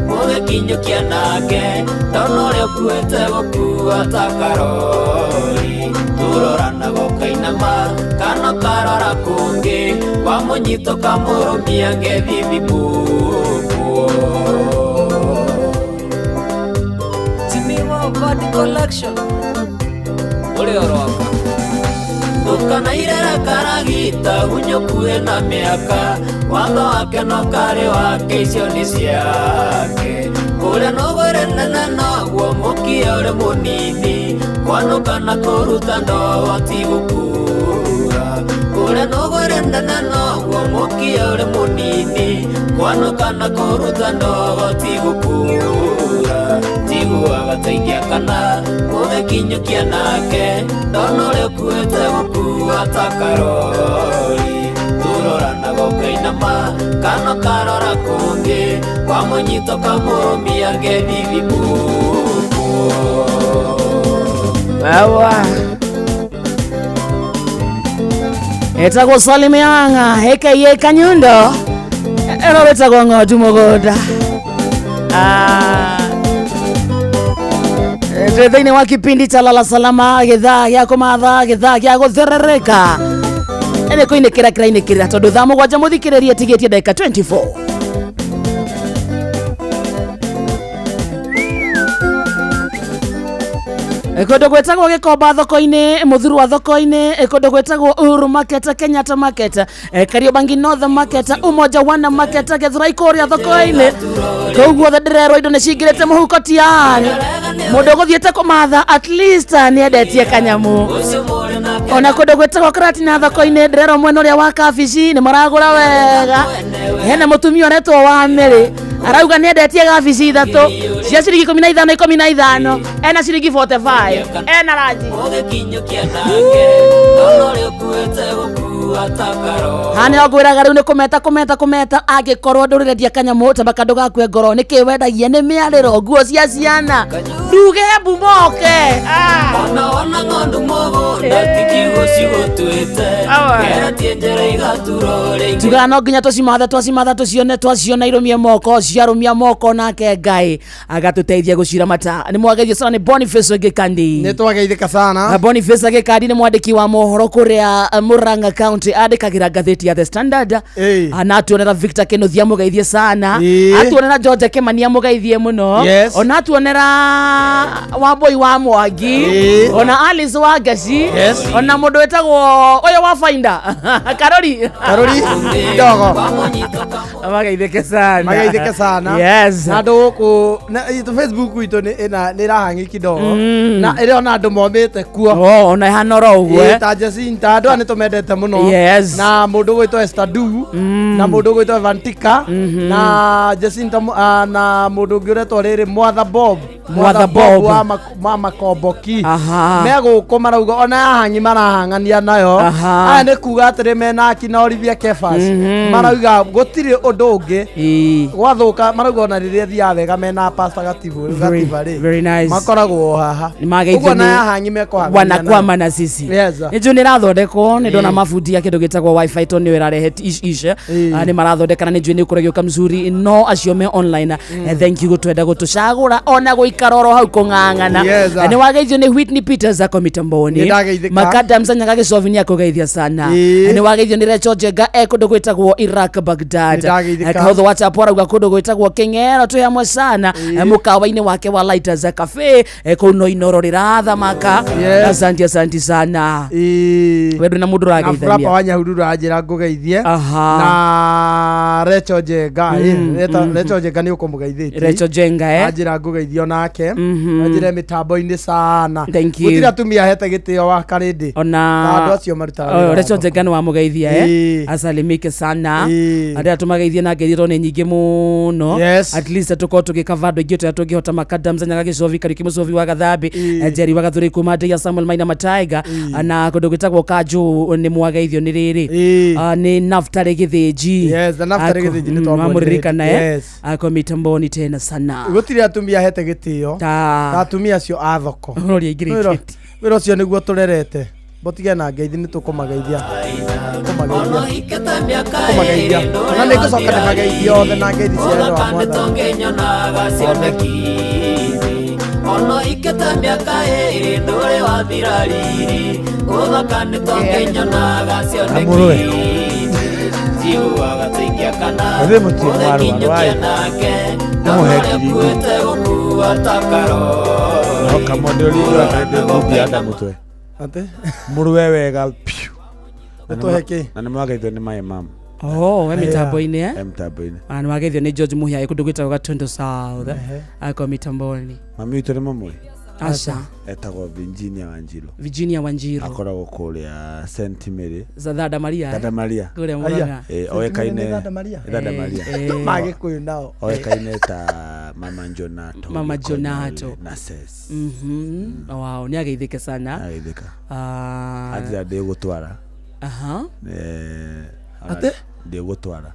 mũgĩkinyũkia nake Ndona ũrĩa ũkuĩte gũkua ta karori Turoranaga ũkainama kana ũkarora kũngĩ Wamũnyita ũkamũrũmia ngethithimũkwo Jimmy wa Bad Collection Ũrĩa ũroka Ndũkanairere karagita hunyũkuĩ na mĩaka Watho wake no karĩ wake icio nĩ ciake Kũrĩa nũgũ ĩrĩ nene noguo mũkia ũrĩ mũnini Kwanũka na kũruta ndogo ti gũkura Kũrĩa nũgũ ĩrĩ nene noguo mũkia ũrĩ mũnini Kwanũka na kũruta ndogo ti gũkura Njiguaga ta ingĩakana mũgĩkinyũkia nake Ndona ũrĩa ũkuĩte gũkua ta karori Turoranaga ũkainama kana ũkarora kũngĩ Wamũnyita ũkamũrũmia ngethithimũkwo Wawa Etagwo Salimianga aka Kanyundo Ĩno wĩtagwo ng'ondu mũgũnda Twĩ thĩinĩ wa kipindi cha Lala Salama gĩthaa gĩa kũmatha gĩthaa gĩa gũtherereka Nĩ kũinĩkĩra kĩrainĩkĩrĩra tondũ thaa mũgwanja mũthikĩrĩrie tigĩtie ndagĩka 24. Kũndũ gwĩtagwo Gĩkomba thoko-inĩ, Mũthurwa thoko-inĩ, kũndũ gwĩtagwo Uhuru Market, Kenyatta Market, Kariobangi North Market, Umoja One Market, Gĩthurai kũrĩa thoko-inĩ. Kũu guothe ndĩrerwo indo nĩ cingĩrĩte mũhuko tiarĩ. Mũndũ ũgũthiĩte kũmatha at least nĩendetie kanyamũ. Ona kũndũ gwĩtagwo Karatina thoko-inĩ ndĩrerwo mwena ũrĩa wa kabici nĩ maragũra wega. Hena mũtumia ũretwo wa Mary arauga nĩendetie kabici ithatũ cia ciringi 15 15, ena ciringi 45, ena ranji. Haha nĩho ngwĩraga rĩu nĩ kũmeta kũmeta kũmeta, angĩkorwo ndũrĩrendia kanyamũ tabaka ndũgakue ngoro. Nĩkĩ wendagia? Nĩ mĩarĩro, nguo cia ciana, nduge mbu moke. Ona wona ng'ondu mũgũnda ti kiugo cigũtuĩte kera njĩra igaturo rĩngĩ. Tugaga no nginya tũcimathe, twacimatha tũcione, twaciona irũmie moko, ciarũmia moko nake Ngai agatũteithia gũciramata. Nĩ mwageithio sana nĩ Boniface Gĩkandi. Nĩ twageithĩka sana. Boniface Gĩkandi nĩ mwandĩki wa mohoro kũrĩa Murang'a County, andĩkagĩra ngathĩti ya The Standard. Na atuonera Victor Kinuthia mũgeithie sana, atuonera George Kimani mũgeithie mũno, ona atuonera Wambui wa Mwangi, ona Alice wa Ngaci, ona mũndũ wĩtagwo ũyũ wa Finder Karori. Karori ndogo. Mageithĩke sana. Mageithĩke sana. Yes. Na andũ gũkũ na itũ Facebook itũ nĩ ĩna nĩ ĩrahang'i kidogo na ĩrĩ ona andũ momĩte kuo. Oh, ona ĩhana oro ũguo, eh. Ta Jacinta, andũ aya nĩ tũmendete mũno. Na mũndũ ũgwĩtwo Esther Du, na mũndũ ũgwĩtwo Evantika, na Jacinta na mũndũ ũngĩ ũretwo rĩrĩ Mwatha Bob. Mwatha Bob. Wa Makomboki. Aha. Me gũkũ marauga ona yahang'i marahang'ania nayo. Aha. Aya nĩ kuga atĩrĩ mena akina Olivia Kefas, marauga gũtirĩ ũndũ ũngĩ gwathũka, marauga ona rĩrĩa thiaga wega mena Pastor Gatibu Very, Gatiba rĩ very nice. makoragwo haha. Nĩmageithio Ũguo na nĩ yahang'i mekũhang'ania wanakwama na sisi. Nĩ njũĩ nĩ ĩrathondekwo, nĩ ndona mabundi ya kĩndũ gĩtagwo wifi tondũ nĩyo ĩrarehe ish nĩ marathondeka na nĩ njũĩ nĩ ũkũragĩũka mzuri, no acio me online, thank you gũtwenda gũtũcagũra ona gũikara oro hau kũng'ang'ana. Nĩ wageithio nĩ Whitney Peters ako mitamboni. Nĩ ndageithĩka. Makadam Sanyaga Gĩcobi nĩ akũgeithia sana. Nĩ wageithio nĩ Recho Njenga e kũndũ gwĩtagwo Iraq Baghdad. Nĩ ndageithĩka. Kaũthũ wa Chapo arauga kũndũ gwĩtagwo Kĩng'ero twĩ hamwe sana, mũkawa-inĩ wake wa Lighters Cafe, kũu no Inoro rĩrathamaka. Asante, asante sana. We ndũrĩ na mũndũ Na Frapa ũrageithania? wa Nyahururu anjĩra ngũgeithie. Aha. Na Recho Njenga, Recho Njenga nĩ ũkũmũgeithĩtie. Recho Njenga, eh? Anjĩra ngũgeithie onake. Anjĩra mĩtambo-inĩ sana. Thank you. Gũtirĩ atumia ahete gĩtĩo wa Karĩndĩ. Ona Ta andũ acio marutaga wĩra Oh, wa Recho thoko. Njenga nĩ wamũgeithia, eh? Asalimike sana. Arĩa tũmageithie na ngeithio tondũ nĩ nyingĩ mũno. At least tũkorwo tũgĩkava andũ aingĩ tũrĩa tũngĩhota. Makadam Zanyaga Gĩcobi, Kariuki Mũcobi wa Gathambi, Njeri wa Gathũrĩ kuma Ndeia, Samuel Maina Mataiga, na kũndũ gwĩtagwo Kanjũ nĩ mwageithio nĩ rĩrĩ. Nĩ Naftali Gĩthĩnji. Yes, na Naftali Gĩthĩnji nĩ twamwendete. Wamũririkana, eh? Ako mitamboni tena sana. Gũtirĩ atumia ahete gĩtĩo ta atumia acio a thoko. Ũrĩa aingĩrĩtie. Wĩra ũcio nĩguo tũrerete botige na ngeithi nĩ tũkũmageithia, tũkũmageithia, na nĩ ngũcoka ndĩmageithie othe na ngeithi cia wendo wa Mwathani. Tongenyonaga cioneki ono ikete mĩaka ĩrĩ ndũrĩ wathira riri gũthaka nĩ tongenyonaga cioneki Amũrũe. njiguaga tũingĩakana Ithuĩ mũtirĩ mwarũa rwaĩ. nake Nĩmũhe ngiri kuĩte gũkua ta karori. No kamonde ũrĩa akarĩndĩ ngũmbi mũtwe. Atĩ? Mũrũe wega piũ. Ũtũhe kĩ? Na nĩ mwageithio nĩ my mom. Oh, we mitambo-inĩ, eh? E mĩtambo-inĩ. Ah, nĩ wageithio nĩ George Muhia kũndũ gwĩtagwo Gatondo South ako mitamboni. Mami witũ nĩ mũmũĩ? Aca. Etagwo Virginia Wanjiru. Virginia Wanjiru. Akoragwo kũrĩa St Mary. Za Thada Maria, eh? Thada Maria. Kũrĩa Murang'a. Eh, oĩkaine Nĩ Thada Maria? Thada Maria. Magĩkũyũ nao. Oĩkaine ta Mama Jonato. Mama Jonato. Na Ses. Wow, nĩ ageithĩke sana. Ageithĩka. Ah. Anjĩra ndĩgũtwara. Aha. Atĩ? Ndĩgũtwara.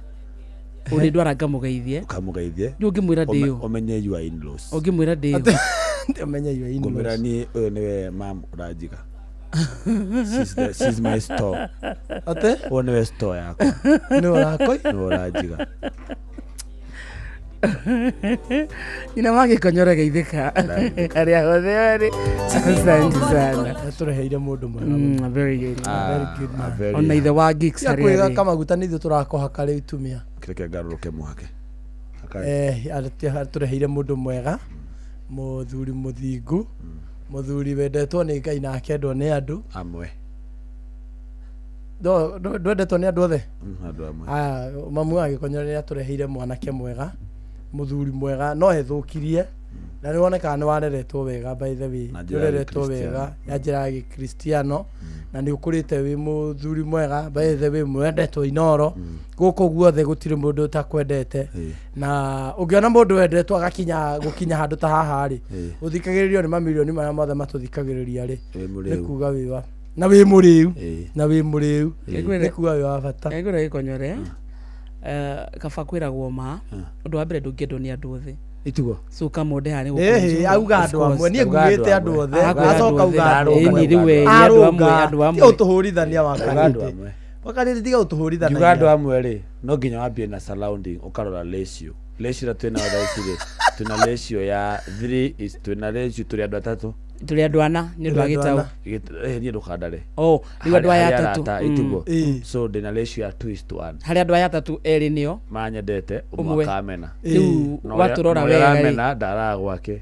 Ũrĩndwara ngamũgeithie. Ũkamũgeithie. Rĩu ũngĩmwĩra ndĩũ? Ũmenye you are in-laws. Ũngĩmwĩra ndĩũ? Ũmenye you are in-laws. Ngũmwĩra niĩ ũyũ nĩwe mam ũranjiga. She's my store. Atĩ? Ũyũ nĩwe store yakwa. Nĩwe ũrakoi? Nĩwe ũranjiga. Nyina wa Gĩkonyore geithĩka harĩa hothe arĩ. Asante sana. Nĩtũreheire mũndũ mwega. Very good. Very good man. Very Ona ithe wa Geeks Tia harĩa kwĩgaka arĩ. maguta nĩ ithuĩ tũrakũhaka rĩu itumia. Kĩreke ngarũrũke mũhake. Atũreheire mũndũ mwega, mũthuri mũthingu, Mũthuri wendetwo nĩ Ngai na akendwo nĩ andũ. Amwe. Ndwendetwo nĩ andũ othe? Andũ amwe. Aya, mamu wa Gĩkonyore nĩ atũreheire mwanake mwega, mũthuri mwega, no ethũkirie na nĩ wonekaga nĩ wareretwo wega, by the way. Na Nĩ njĩra ya ũreretwo gĩkristiano. wega na njĩra ya gĩkristiano na nĩ ũkũrĩte wĩ mũthuri mwega, by the way, mwendetwo Inoro gũkũ guothe gũtirĩ mũndũ ũtakwendete, na ũngĩona mũndũ wendetwo agakinya gũkinya handũ ta haha rĩ, ũthikagĩrĩrio nĩ mamirioni marĩa mothe matũthikagĩrĩria rĩ, Wĩ nĩ mũrĩu. kuga wĩ wa na wĩ mũrĩu Ĩĩ. na wĩ mũrĩu Ĩĩ. nĩ kuga wĩ wa bata. Ngwĩra Gĩkonyore, kaba kwĩragwo ma ũndũ wa mbere ndũngĩendwo nĩ andũ othe. Itugo. So Kamonde haha nĩ Ĩhĩ, auga andũ amwe niĩ ngugĩte andũ othe, Akwĩra acoka andũ auga othe. andũ Ĩni, rĩu we, nĩ andũ amwe, andũ amwe. Tiga ũtũhũrithania wa Auga andũ Karĩndĩ. amwe. Wakarĩndĩ tiga ũtũhũrithania. Ngiuga andũ amwe rĩ, no nginya wambie na surrounding ũkarora ratio. Ratio ĩrĩa twĩnayo thaa ici rĩ, twĩna ratio ya 3 is twĩna ratio tũrĩ andũ atatũ. Tũrĩ andũ ana nĩ ũndũ wa Tũrĩ andũ gĩtaũ. ana. Niĩ ndũkandare. Oh, rĩu andũ aya Harĩ atatũ. arata, itugo. Mm. So ndĩna ratio ya 2 is to 1. Harĩ andũ aya atatũ, erĩ nĩo manyendete, ũmwe Ũmwe. akamena. Rĩu Na ũrĩa- watũrora na ũrĩa wega rĩ. aramena ndaraga gwake.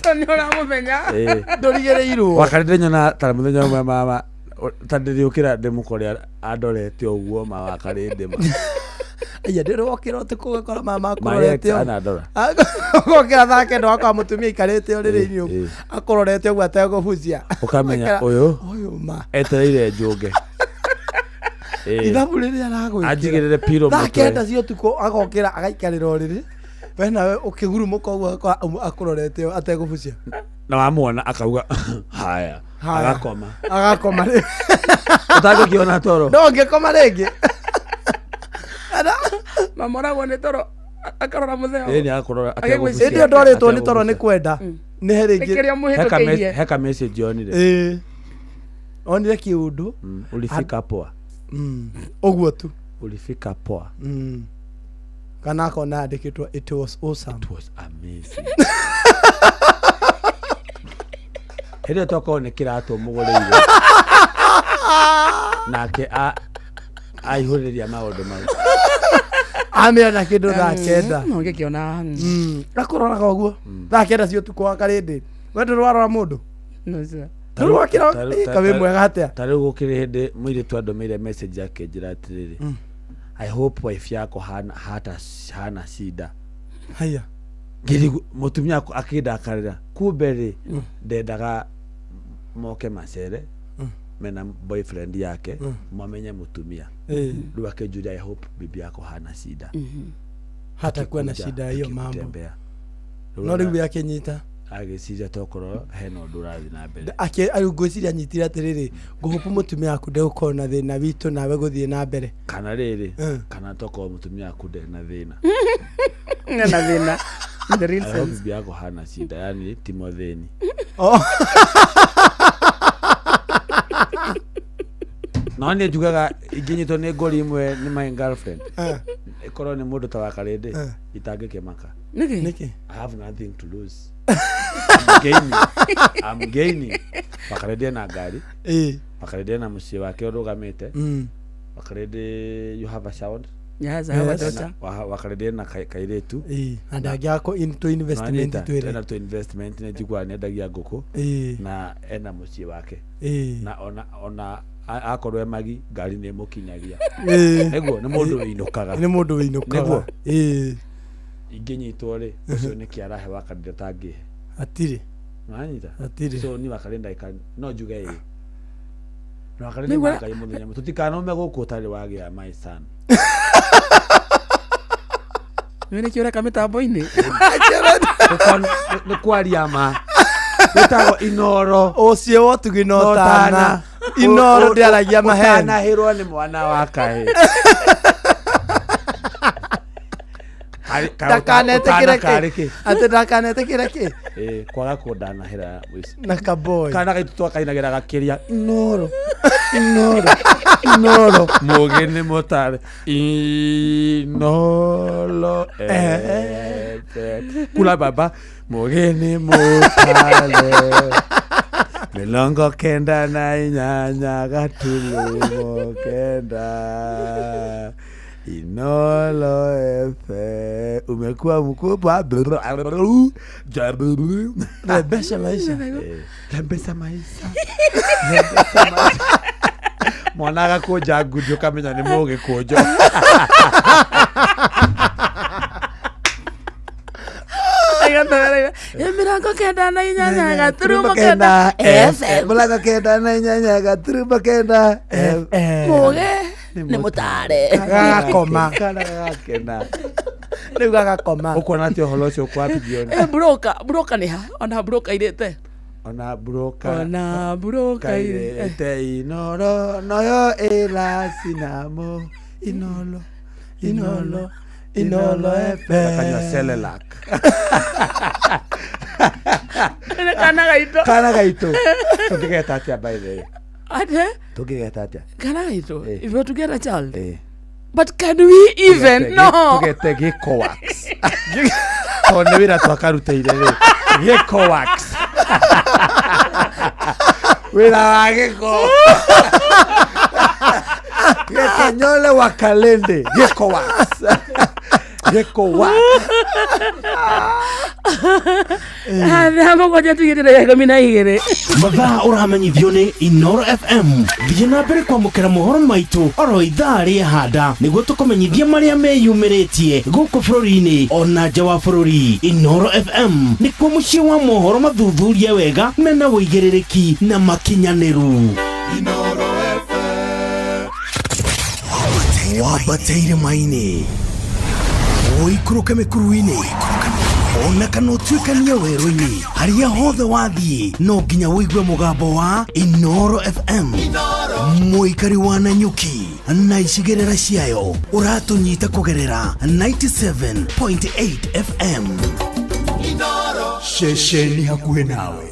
So nĩ ũramũmenya. Ĩĩ. Ndũrigĩrĩirwo. Wakarĩndĩ nyona ta mũthenya ũmwe mama ta ndĩrĩũkĩra ndĩmũkore andorete ũguo ma wakarĩndĩ ma. Aya, ndĩrokĩra ũtukũ ũgakora mama My ex akũrorete ũguo. anandora. Ũgokĩra thaa kenda wakora mũtumia aikarĩte ũrĩrĩ-inĩ ũguo akũrorete ũguo ategũbucia. Ũkamenya Ũgakora, ũyũ ũyũ ma etereire njũnge. Ĩĩ. Ithabu rĩrĩa aragwĩkĩra Anjigĩrĩre pillow thaa mũtwe. kenda cia ũtukũ agokĩra agaikarĩra ũrĩrĩ, we nawe ũkĩgurumũka ũguo agakora akũrorete ũguo ategũbucia. Na wamuona akauga haya. Haya. Agakoma. Agakoma rĩ. Ũtangĩkĩona toro. No ngĩkoma rĩngĩ. Mamoragwo nĩ toro akarora mũtheo. Ĩĩ nĩ akũrora Agĩgwĩciria. Hĩndĩ ĩyo ndwarĩtwo nĩ toro nĩ kwenda nĩ he rĩngĩ Nĩ kĩrĩa mũhĩtũkĩirie. Heka message yonire. Ĩĩ. Onire kĩũndũ. Ulifika poa. Ũguo tu. Ulifika poa. Kana akona andĩkĩtwo it was awesome. It was amazing. Hĩndĩ ĩyo tokorwo nĩ kĩratũ mũgũrĩire nake aihũrĩria maũndũ mau. Amĩona kĩndũ thaa kenda. No ngĩkĩona. Akũroraga ũguo thaa kenda cia ũtukũ wa Karĩndĩ. We ndũrĩ warora mũndũ? Ndũrĩ wakĩra kawĩ mwega atĩa? Ta rĩu gũkĩrĩ hĩndĩ mũirĩtu andũmĩire message akĩnjĩra atĩrĩrĩ, I hope wife yako hana, hata hana shida. Haya. Ngĩrigwo mũtumia akĩndakarĩra kumbe rĩ ndendaga moke macere mena boyfriend yake mamenye mũtumia. Rĩu akĩnjũria I hope bibi yako hana shida. Hatakuwa na Akikuja, shida hiyo mambo. akikutembea. No rĩu akĩnyita. Agĩciria tokorwo hena ũndũ ũrathiĩ na mbere. Rĩu ngwĩciria anyitire atĩrĩrĩ, ngũhũpu mũtumia waku ndegũkorwo na thĩna witũ nawe gũthiĩ na mbere. Kana rĩrĩ, kana tokorwo mũtumia waku ndarĩ na thĩna. Na thĩna. In the real I hope sense. bibi yako hana shida, yani ti mũthĩni. Oh. No niĩ njugaga ingĩnyitwo nĩ ngori imwe nĩ my girlfriend ĩkorwo nĩ mũndũ ta wa Karĩndĩ itangĩkĩmaka. Nĩkĩ? Nĩkĩ? I have nothing to lose. I'm gaining. I'm gaining. Wakarĩndĩ ena ngari. Ĩĩ. Wakarĩndĩ ena mũciĩ wake ũrũgamĩte. Wakarĩndĩ you have a sound. Yes, I have a daughter. Wakarĩndĩ ena kairĩtu. Ĩĩ. Na ndangĩaga kũ in to investment Nĩwanyita? twĩre. Ena tu investment nĩ njiguaga nĩendagia ngũkũ Ĩĩ. na ena mũciĩ wake. Ĩĩ. Na ona akorwo e magi ngari nĩ ĩmũkinyagia. Ĩĩ. Nĩguo nĩ mũndũ wĩinũkaga. Nĩ mũndũ wĩinũkaga. Nĩguo. Ĩĩ. Ingĩnyitwo rĩ, ũcio nĩ kĩarahe Wakarĩndĩ atangĩhe. Hatirĩ. Nĩwanyita? Hatirĩ. So ni Wakarĩndĩ no njuge ĩĩ. Na Wakarĩndĩ Nĩguo- Ngai mũthenya mũmwe. Tũtikanaume gũkũ ũtarĩ wagĩa my son. Nĩ nĩkĩo ũreka mĩtambo-inĩ. Nĩ kwaria ma. Wĩtagwo Inoro. Ũcio wotugi no tana. Inoro ndĩaragia maheni. Ũtanahĩrwo nĩ mwana wa kahĩ. Ndakanetĩkĩre kĩ? Atĩ ndakanetĩkĩre kĩ? Ĩĩ, kwaga kũndanahĩra Na kaboy. Kana gaitu twakainagĩra gakĩria Inoro Inoro Inoro mũgĩ nĩ mũtare Inoro FM kula baba mũgĩ nĩ mũtare 98 gaturumo kenda Inoro FM. Umekuwa mkubwa. Rembesha maisha. Rembesha maisha. Rembesha maisha. Mwana agakũnja ngundi ũkamenya nĩ mũgĩkũnjo. Mirongo kenda na inyanya gaturumo kenda FM. Mirongo kenda na inyanya gaturumo kenda FM. Muge nĩ mũtare. Gagakoma. Kana gagakena. Rĩu gagakoma. Ũkuona atĩ ũhoro ũcio ũkwambithio. Broka, broka nĩ ha? Ona broka irĩte. Ona broka. Ona broka irĩte inoro noyo ĩracinamo inolo inolo inolo FM. Kanyua Cerelac. Kana gaitũ. Kana gaitũ. Tũngĩgeta atĩa by the way? Ate? Tũngĩgeta atĩa? Kana gaitũ. If we were to get a child. But can we even? No. Tũgete gĩko wax. Tondũ nĩ wĩra twakarutĩire rĩ. Gĩko wax. Wĩra wa gĩko. Gĩkonyole wa kalende. Gĩko wax. Gĩko wax. Thaa mũgwanja tigĩrĩra ya ikũmi na igĩrĩ. Mathaa ũramenyithio nĩ Inoro FM. Thiĩ na mbere kwamũkĩra mohoro maitũ oro ithaa rĩa handa nĩguo tũkũmenyithie marĩa meyumĩrĩtie gũkũ bũrũri-inĩ ona nja wa bũrũri. Inoro FM nĩkuo mũciĩ wa mohoro mathuthurie wega mena ũigĩrĩrĩki na makinyanĩru. Inoro FM. Wambateire maini ũikũrũke mĩkuru-inĩ ona kana ũtuĩkanie werũ-inĩ harĩa hothe wathiĩ no nginya ũigue mũgambo wa Inoro FM. Mũikari wa Nanyuki na icigĩrĩra ciayo ũratũnyita kũgerera 97.8 FM. Ceceni hakuhĩ nawe.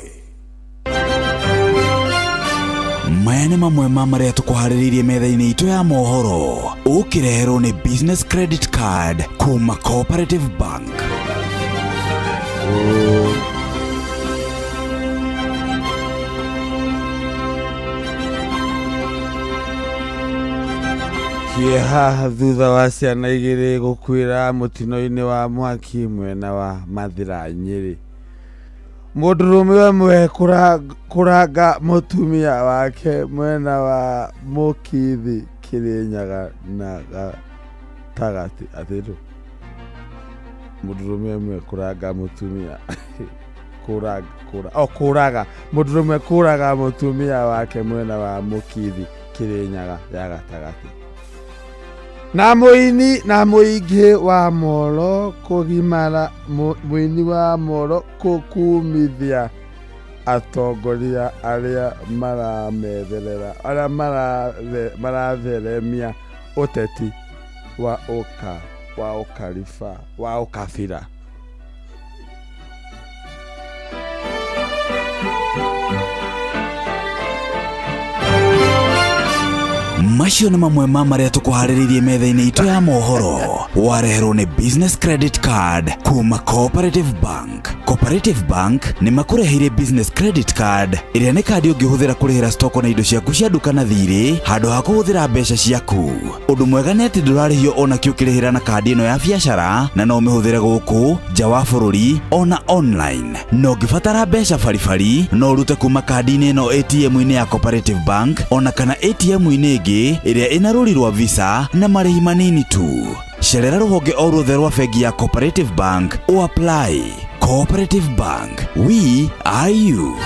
Maya nĩ mamwe ma marĩa tũkũharĩrĩirie metha-inĩ itũ ya mohoro ũkĩreherwo nĩ Business Credit Card kuma Cooperative Bank. Kĩeha thutha wa ciana igĩrĩ gũkuĩra mũtino-inĩ wa mwaki mwena wa Mathira Nyĩrĩ. Mũndũrũme ũmwe kũranga mũtumia wake mwena wa Mũkithi Kĩrĩnyaga na gatagatĩ. Atĩrĩ, mũndũrũme ũmwe kũranga mũtumia kũraga mũndũrũme kũraga mũtumia wake mwena wa Mũkithi Kĩrĩnyaga ya gatagatĩ. Na mũini na mũingĩ wa moro kũgimara mũini wa moro kũkumithia atongoria arĩa marametherera arĩa maratheremia ũteti wa ũkariba wa ũkabira. Macio nĩ mamwe ma marĩa tũkũharĩrĩirie metha-inĩ itũ ya mohoro wareherwo nĩ Business Credit Card kuma Cooperative Bank. Cooperative Bank nĩ makũreheire Business Credit Card ĩrĩa nĩ kandi ũngĩhũthĩra kũrĩhĩra stoko na indo ciaku cia nduka na thirĩ handũ ha kũhũthĩra mbeca ciaku. Ũndũ mwega nĩ atĩ ndũrarĩhio ona kĩ ũkĩrĩhĩra na kandi ĩno ya biacara na no ũmĩhũthĩre gũkũ nja wa bũrũri ona online. Na ũngĩbatara mbeca baribari no ũrute kuma kandi-inĩ ĩno ATM-inĩ ya Cooperative Bank ona kana ATM-inĩ ĩngĩ ĩrĩa ĩna rũri rwa Visa na marĩhi manini tu. Cerera rũhonge o ruothe rwa bengi ya Cooperative Bank o apply. Cooperative Bank, we are you.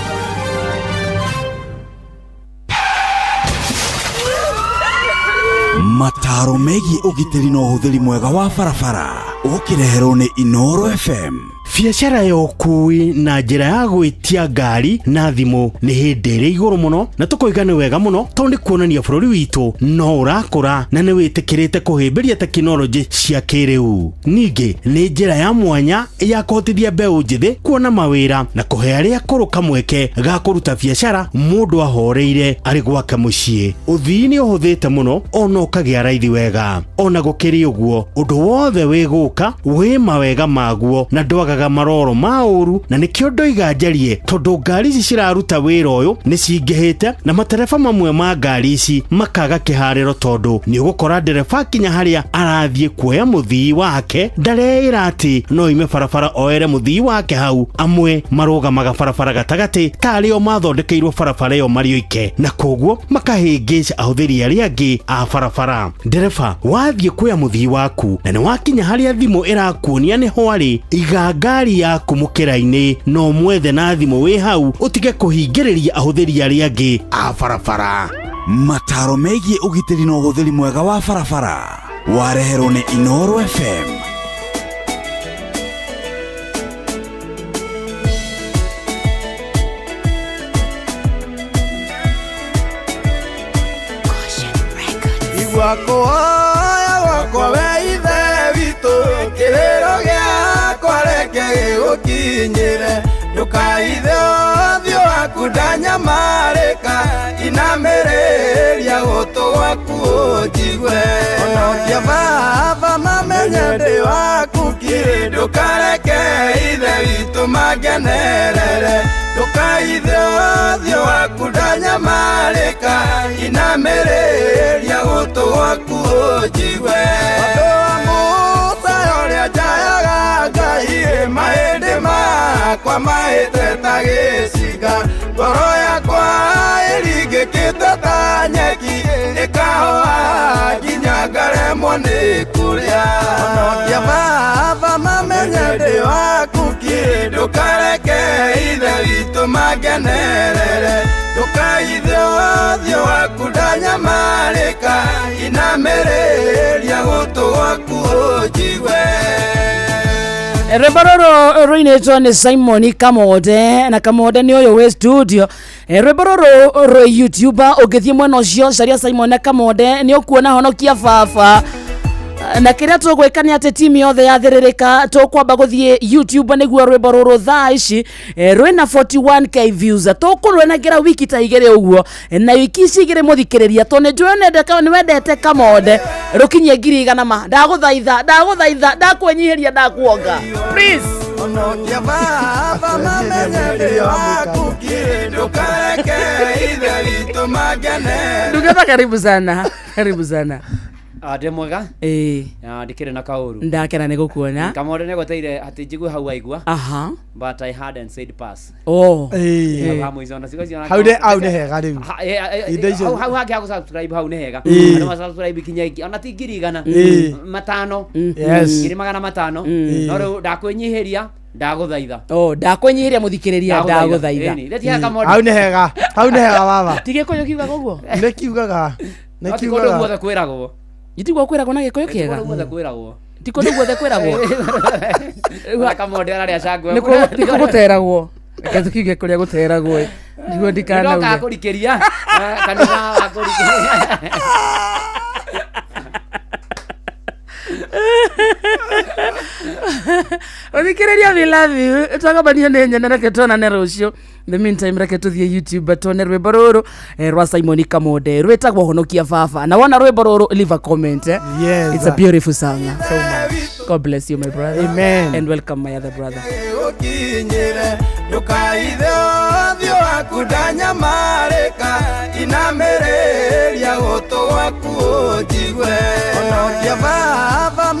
Mataro megiĩ ũgitĩri na ũhũthĩri mwega wa barabara ũkĩreherwo nĩ Inoro FM. Biacara ya ũkui na njĩra ya gwĩtia ngari na thimũ nĩ hĩndĩ ĩrĩ igũrũ mũno na tũkoiga nĩ wega mũno tondũ nĩ kuonania bũrũri witũ no ũrakũra na nĩ wĩtĩkĩrĩte kũhĩmbĩria tekinoronjĩ cia kĩrĩu. Ningĩ nĩ njĩra ya mwanya ya kũhotithia mbeũ njĩthĩ kuona mawĩra na kũhe arĩa akũrũ kamweke ga kũruta biacara mũndũ ahoreire arĩ gwake mũciĩ. Ũthii nĩ ũhũthĩte mũno ona ũkagĩa raithi wega. Ona gũkĩrĩ ũguo ũndũ wothe wĩ gũka wĩ mawega maguo na ndwagaga maroro ma ũru, na nĩkĩo ndoiga njarie tondũ ngari ici ciraruta wĩra ũyũ nĩ cingĩhĩte, na matereba mamwe ma ngari ici makaga kĩharĩro tondũ nĩ ũgũkora ndereba kinya harĩa arathiĩ kuoya mũthii wake ndareĩra atĩ no ime barabara oere mũthii wake hau. Amwe marũgamaga barabara gatagatĩ tarĩ o mathondekeirwo barabara ĩyo marĩ oike, na koguo makahĩngĩca ahũthĩri arĩa angĩ a barabara. Ndereba, wathiĩ kuoya mũthii waku na nĩ wakinya harĩa thimũ ĩrakuonia nĩho arĩ, iga ngari yaku mũkĩra-inĩ na ũmwethe na thimũ wĩ hau, ũtige kũhingĩrĩria ahũthĩri arĩa angĩ a barabara. Mataro megiĩ ũgitĩri na ũhũthĩri mwega wa barabara wareherwo nĩ Inooro FM. Igua kuoya gwakwa we ithe witũ, kĩrĩro gĩakwa reke gĩgũkinyĩre, ndũkaithe ũthiũ waku ndanyamarĩka, inamĩrĩria gũtũ gwaku ũnjigue. Honokia baba mamenye ndĩ waku kĩ, ndũkareke ithe witũ mangenerere, ndũkaithe ũthiũ waku ndanyamarĩka, inamĩrĩria gũtũ gwaku ũnjigue. Ũndũ wa Musa ũrĩa njayaga Ngai, mahĩndĩ makwa mahĩte ta gĩcinga, ngoro yakwa ĩringĩkĩte ta nyeki, ĩkahoa nginya ngaremwo nĩ kũrĩa. Honokia baba mamenye ndĩ waku kĩ, ndũkareke ithe witũ mangenerere, ndũkaithe ũthiũ waku ndanyamarĩka, inamĩrĩria gũtũ gwaku ũnjigue. Rwĩmbo rũrũ rũinĩtwo nĩ Simon Kamode, na Kamode nĩ ũyũ wĩ studio. Rwĩmbo rũrũ rwĩ YouTuber, ũngĩthiĩ mwena ũcio caria Simon Kamode nĩ ũkuona honokia baba. Na kĩrĩa tũgwĩka nĩ atĩ timu yothe yathĩrĩrĩka tũkwamba gũthiĩ YouTube nĩguo rwĩmbo rũrũ thaa ici rwĩna 41k views, tũkũrwenagĩra wiki ta igĩrĩ ũguo, na wiki ici igĩrĩ mũthikĩrĩria tondũ nĩ njũĩ nĩ wendete Kamode, rũkinyie 100,000 ma. Ndagũthaitha, ndagũthaitha, ndakwenyihĩria, ndakuonga, please. Honokia baba mamenye ndĩ waku kĩ, ndũkareke ithe witũ mangenerere. Ndungata, karibu sana, karibu sana. Ndĩ mwega. Ĩĩ. Ndikĩrĩ na kaũru. Ndakena nĩ gũkuona. Kamode nĩ gweteire atĩ njigue hau aigua. Aha. But I had and said pass. Oh. Ĩĩ. Hau ha mũico na ciugo icio. Hau nĩ hau nĩ hega rĩu. Indo icio- Hau hangĩ ha gũ-subscribe hau nĩ hega. Ĩĩ. Andũ ma-subscribe kinya ingĩ ona ti 100,000. Ĩĩ. 500. Yes. 500,000. Ĩĩ. No rĩu ndakwĩnyihĩria, ndagũthaitha. Oh, ndakwĩnyihĩria mũthikĩrĩria, ndagũthaitha. Ĩni, rĩtiga Kamode. Hau nĩ hega, hau nĩ hega baba. Ti gĩkũyũ kiugaga ũguo? Nĩ kiugaga. Nĩ No ti kũndũ kiugaga. guothe kwĩragwo. Itiguo kwĩragwo na gĩkũyũ Ti kĩega? kũndũ guothe kwĩragwo. Ti kũndũ guothe kwĩragwo. Ona Kamode ararĩa cangwe. Nĩkuo gũteragwo. Reke tũkiuge kũrĩa gũteragwo ĩ. Nĩguo Nĩndokaga ndikanauge. kũrikĩria kanitha wa kũrikĩria. Ũthikĩrĩria, we love you. Twagambania nĩ nyene, reke tuonane rũciũ. In the meantime, reke tũthiĩ YouTube tuone rwĩmbo rũrũ rwa Simon Kamode rwĩtagwo honokia baba, na wona rwĩmbo rũrũ leave a comment, eh? Yes. It's a beautiful song. So much. God bless you, my brother. Amen. And welcome, my other brother. Gũkinyĩre, ndũkaithe ũthiũ waku ndanyamarĩka, inamĩrĩria gũtũ gwaku ũnjigue. Honokia baba.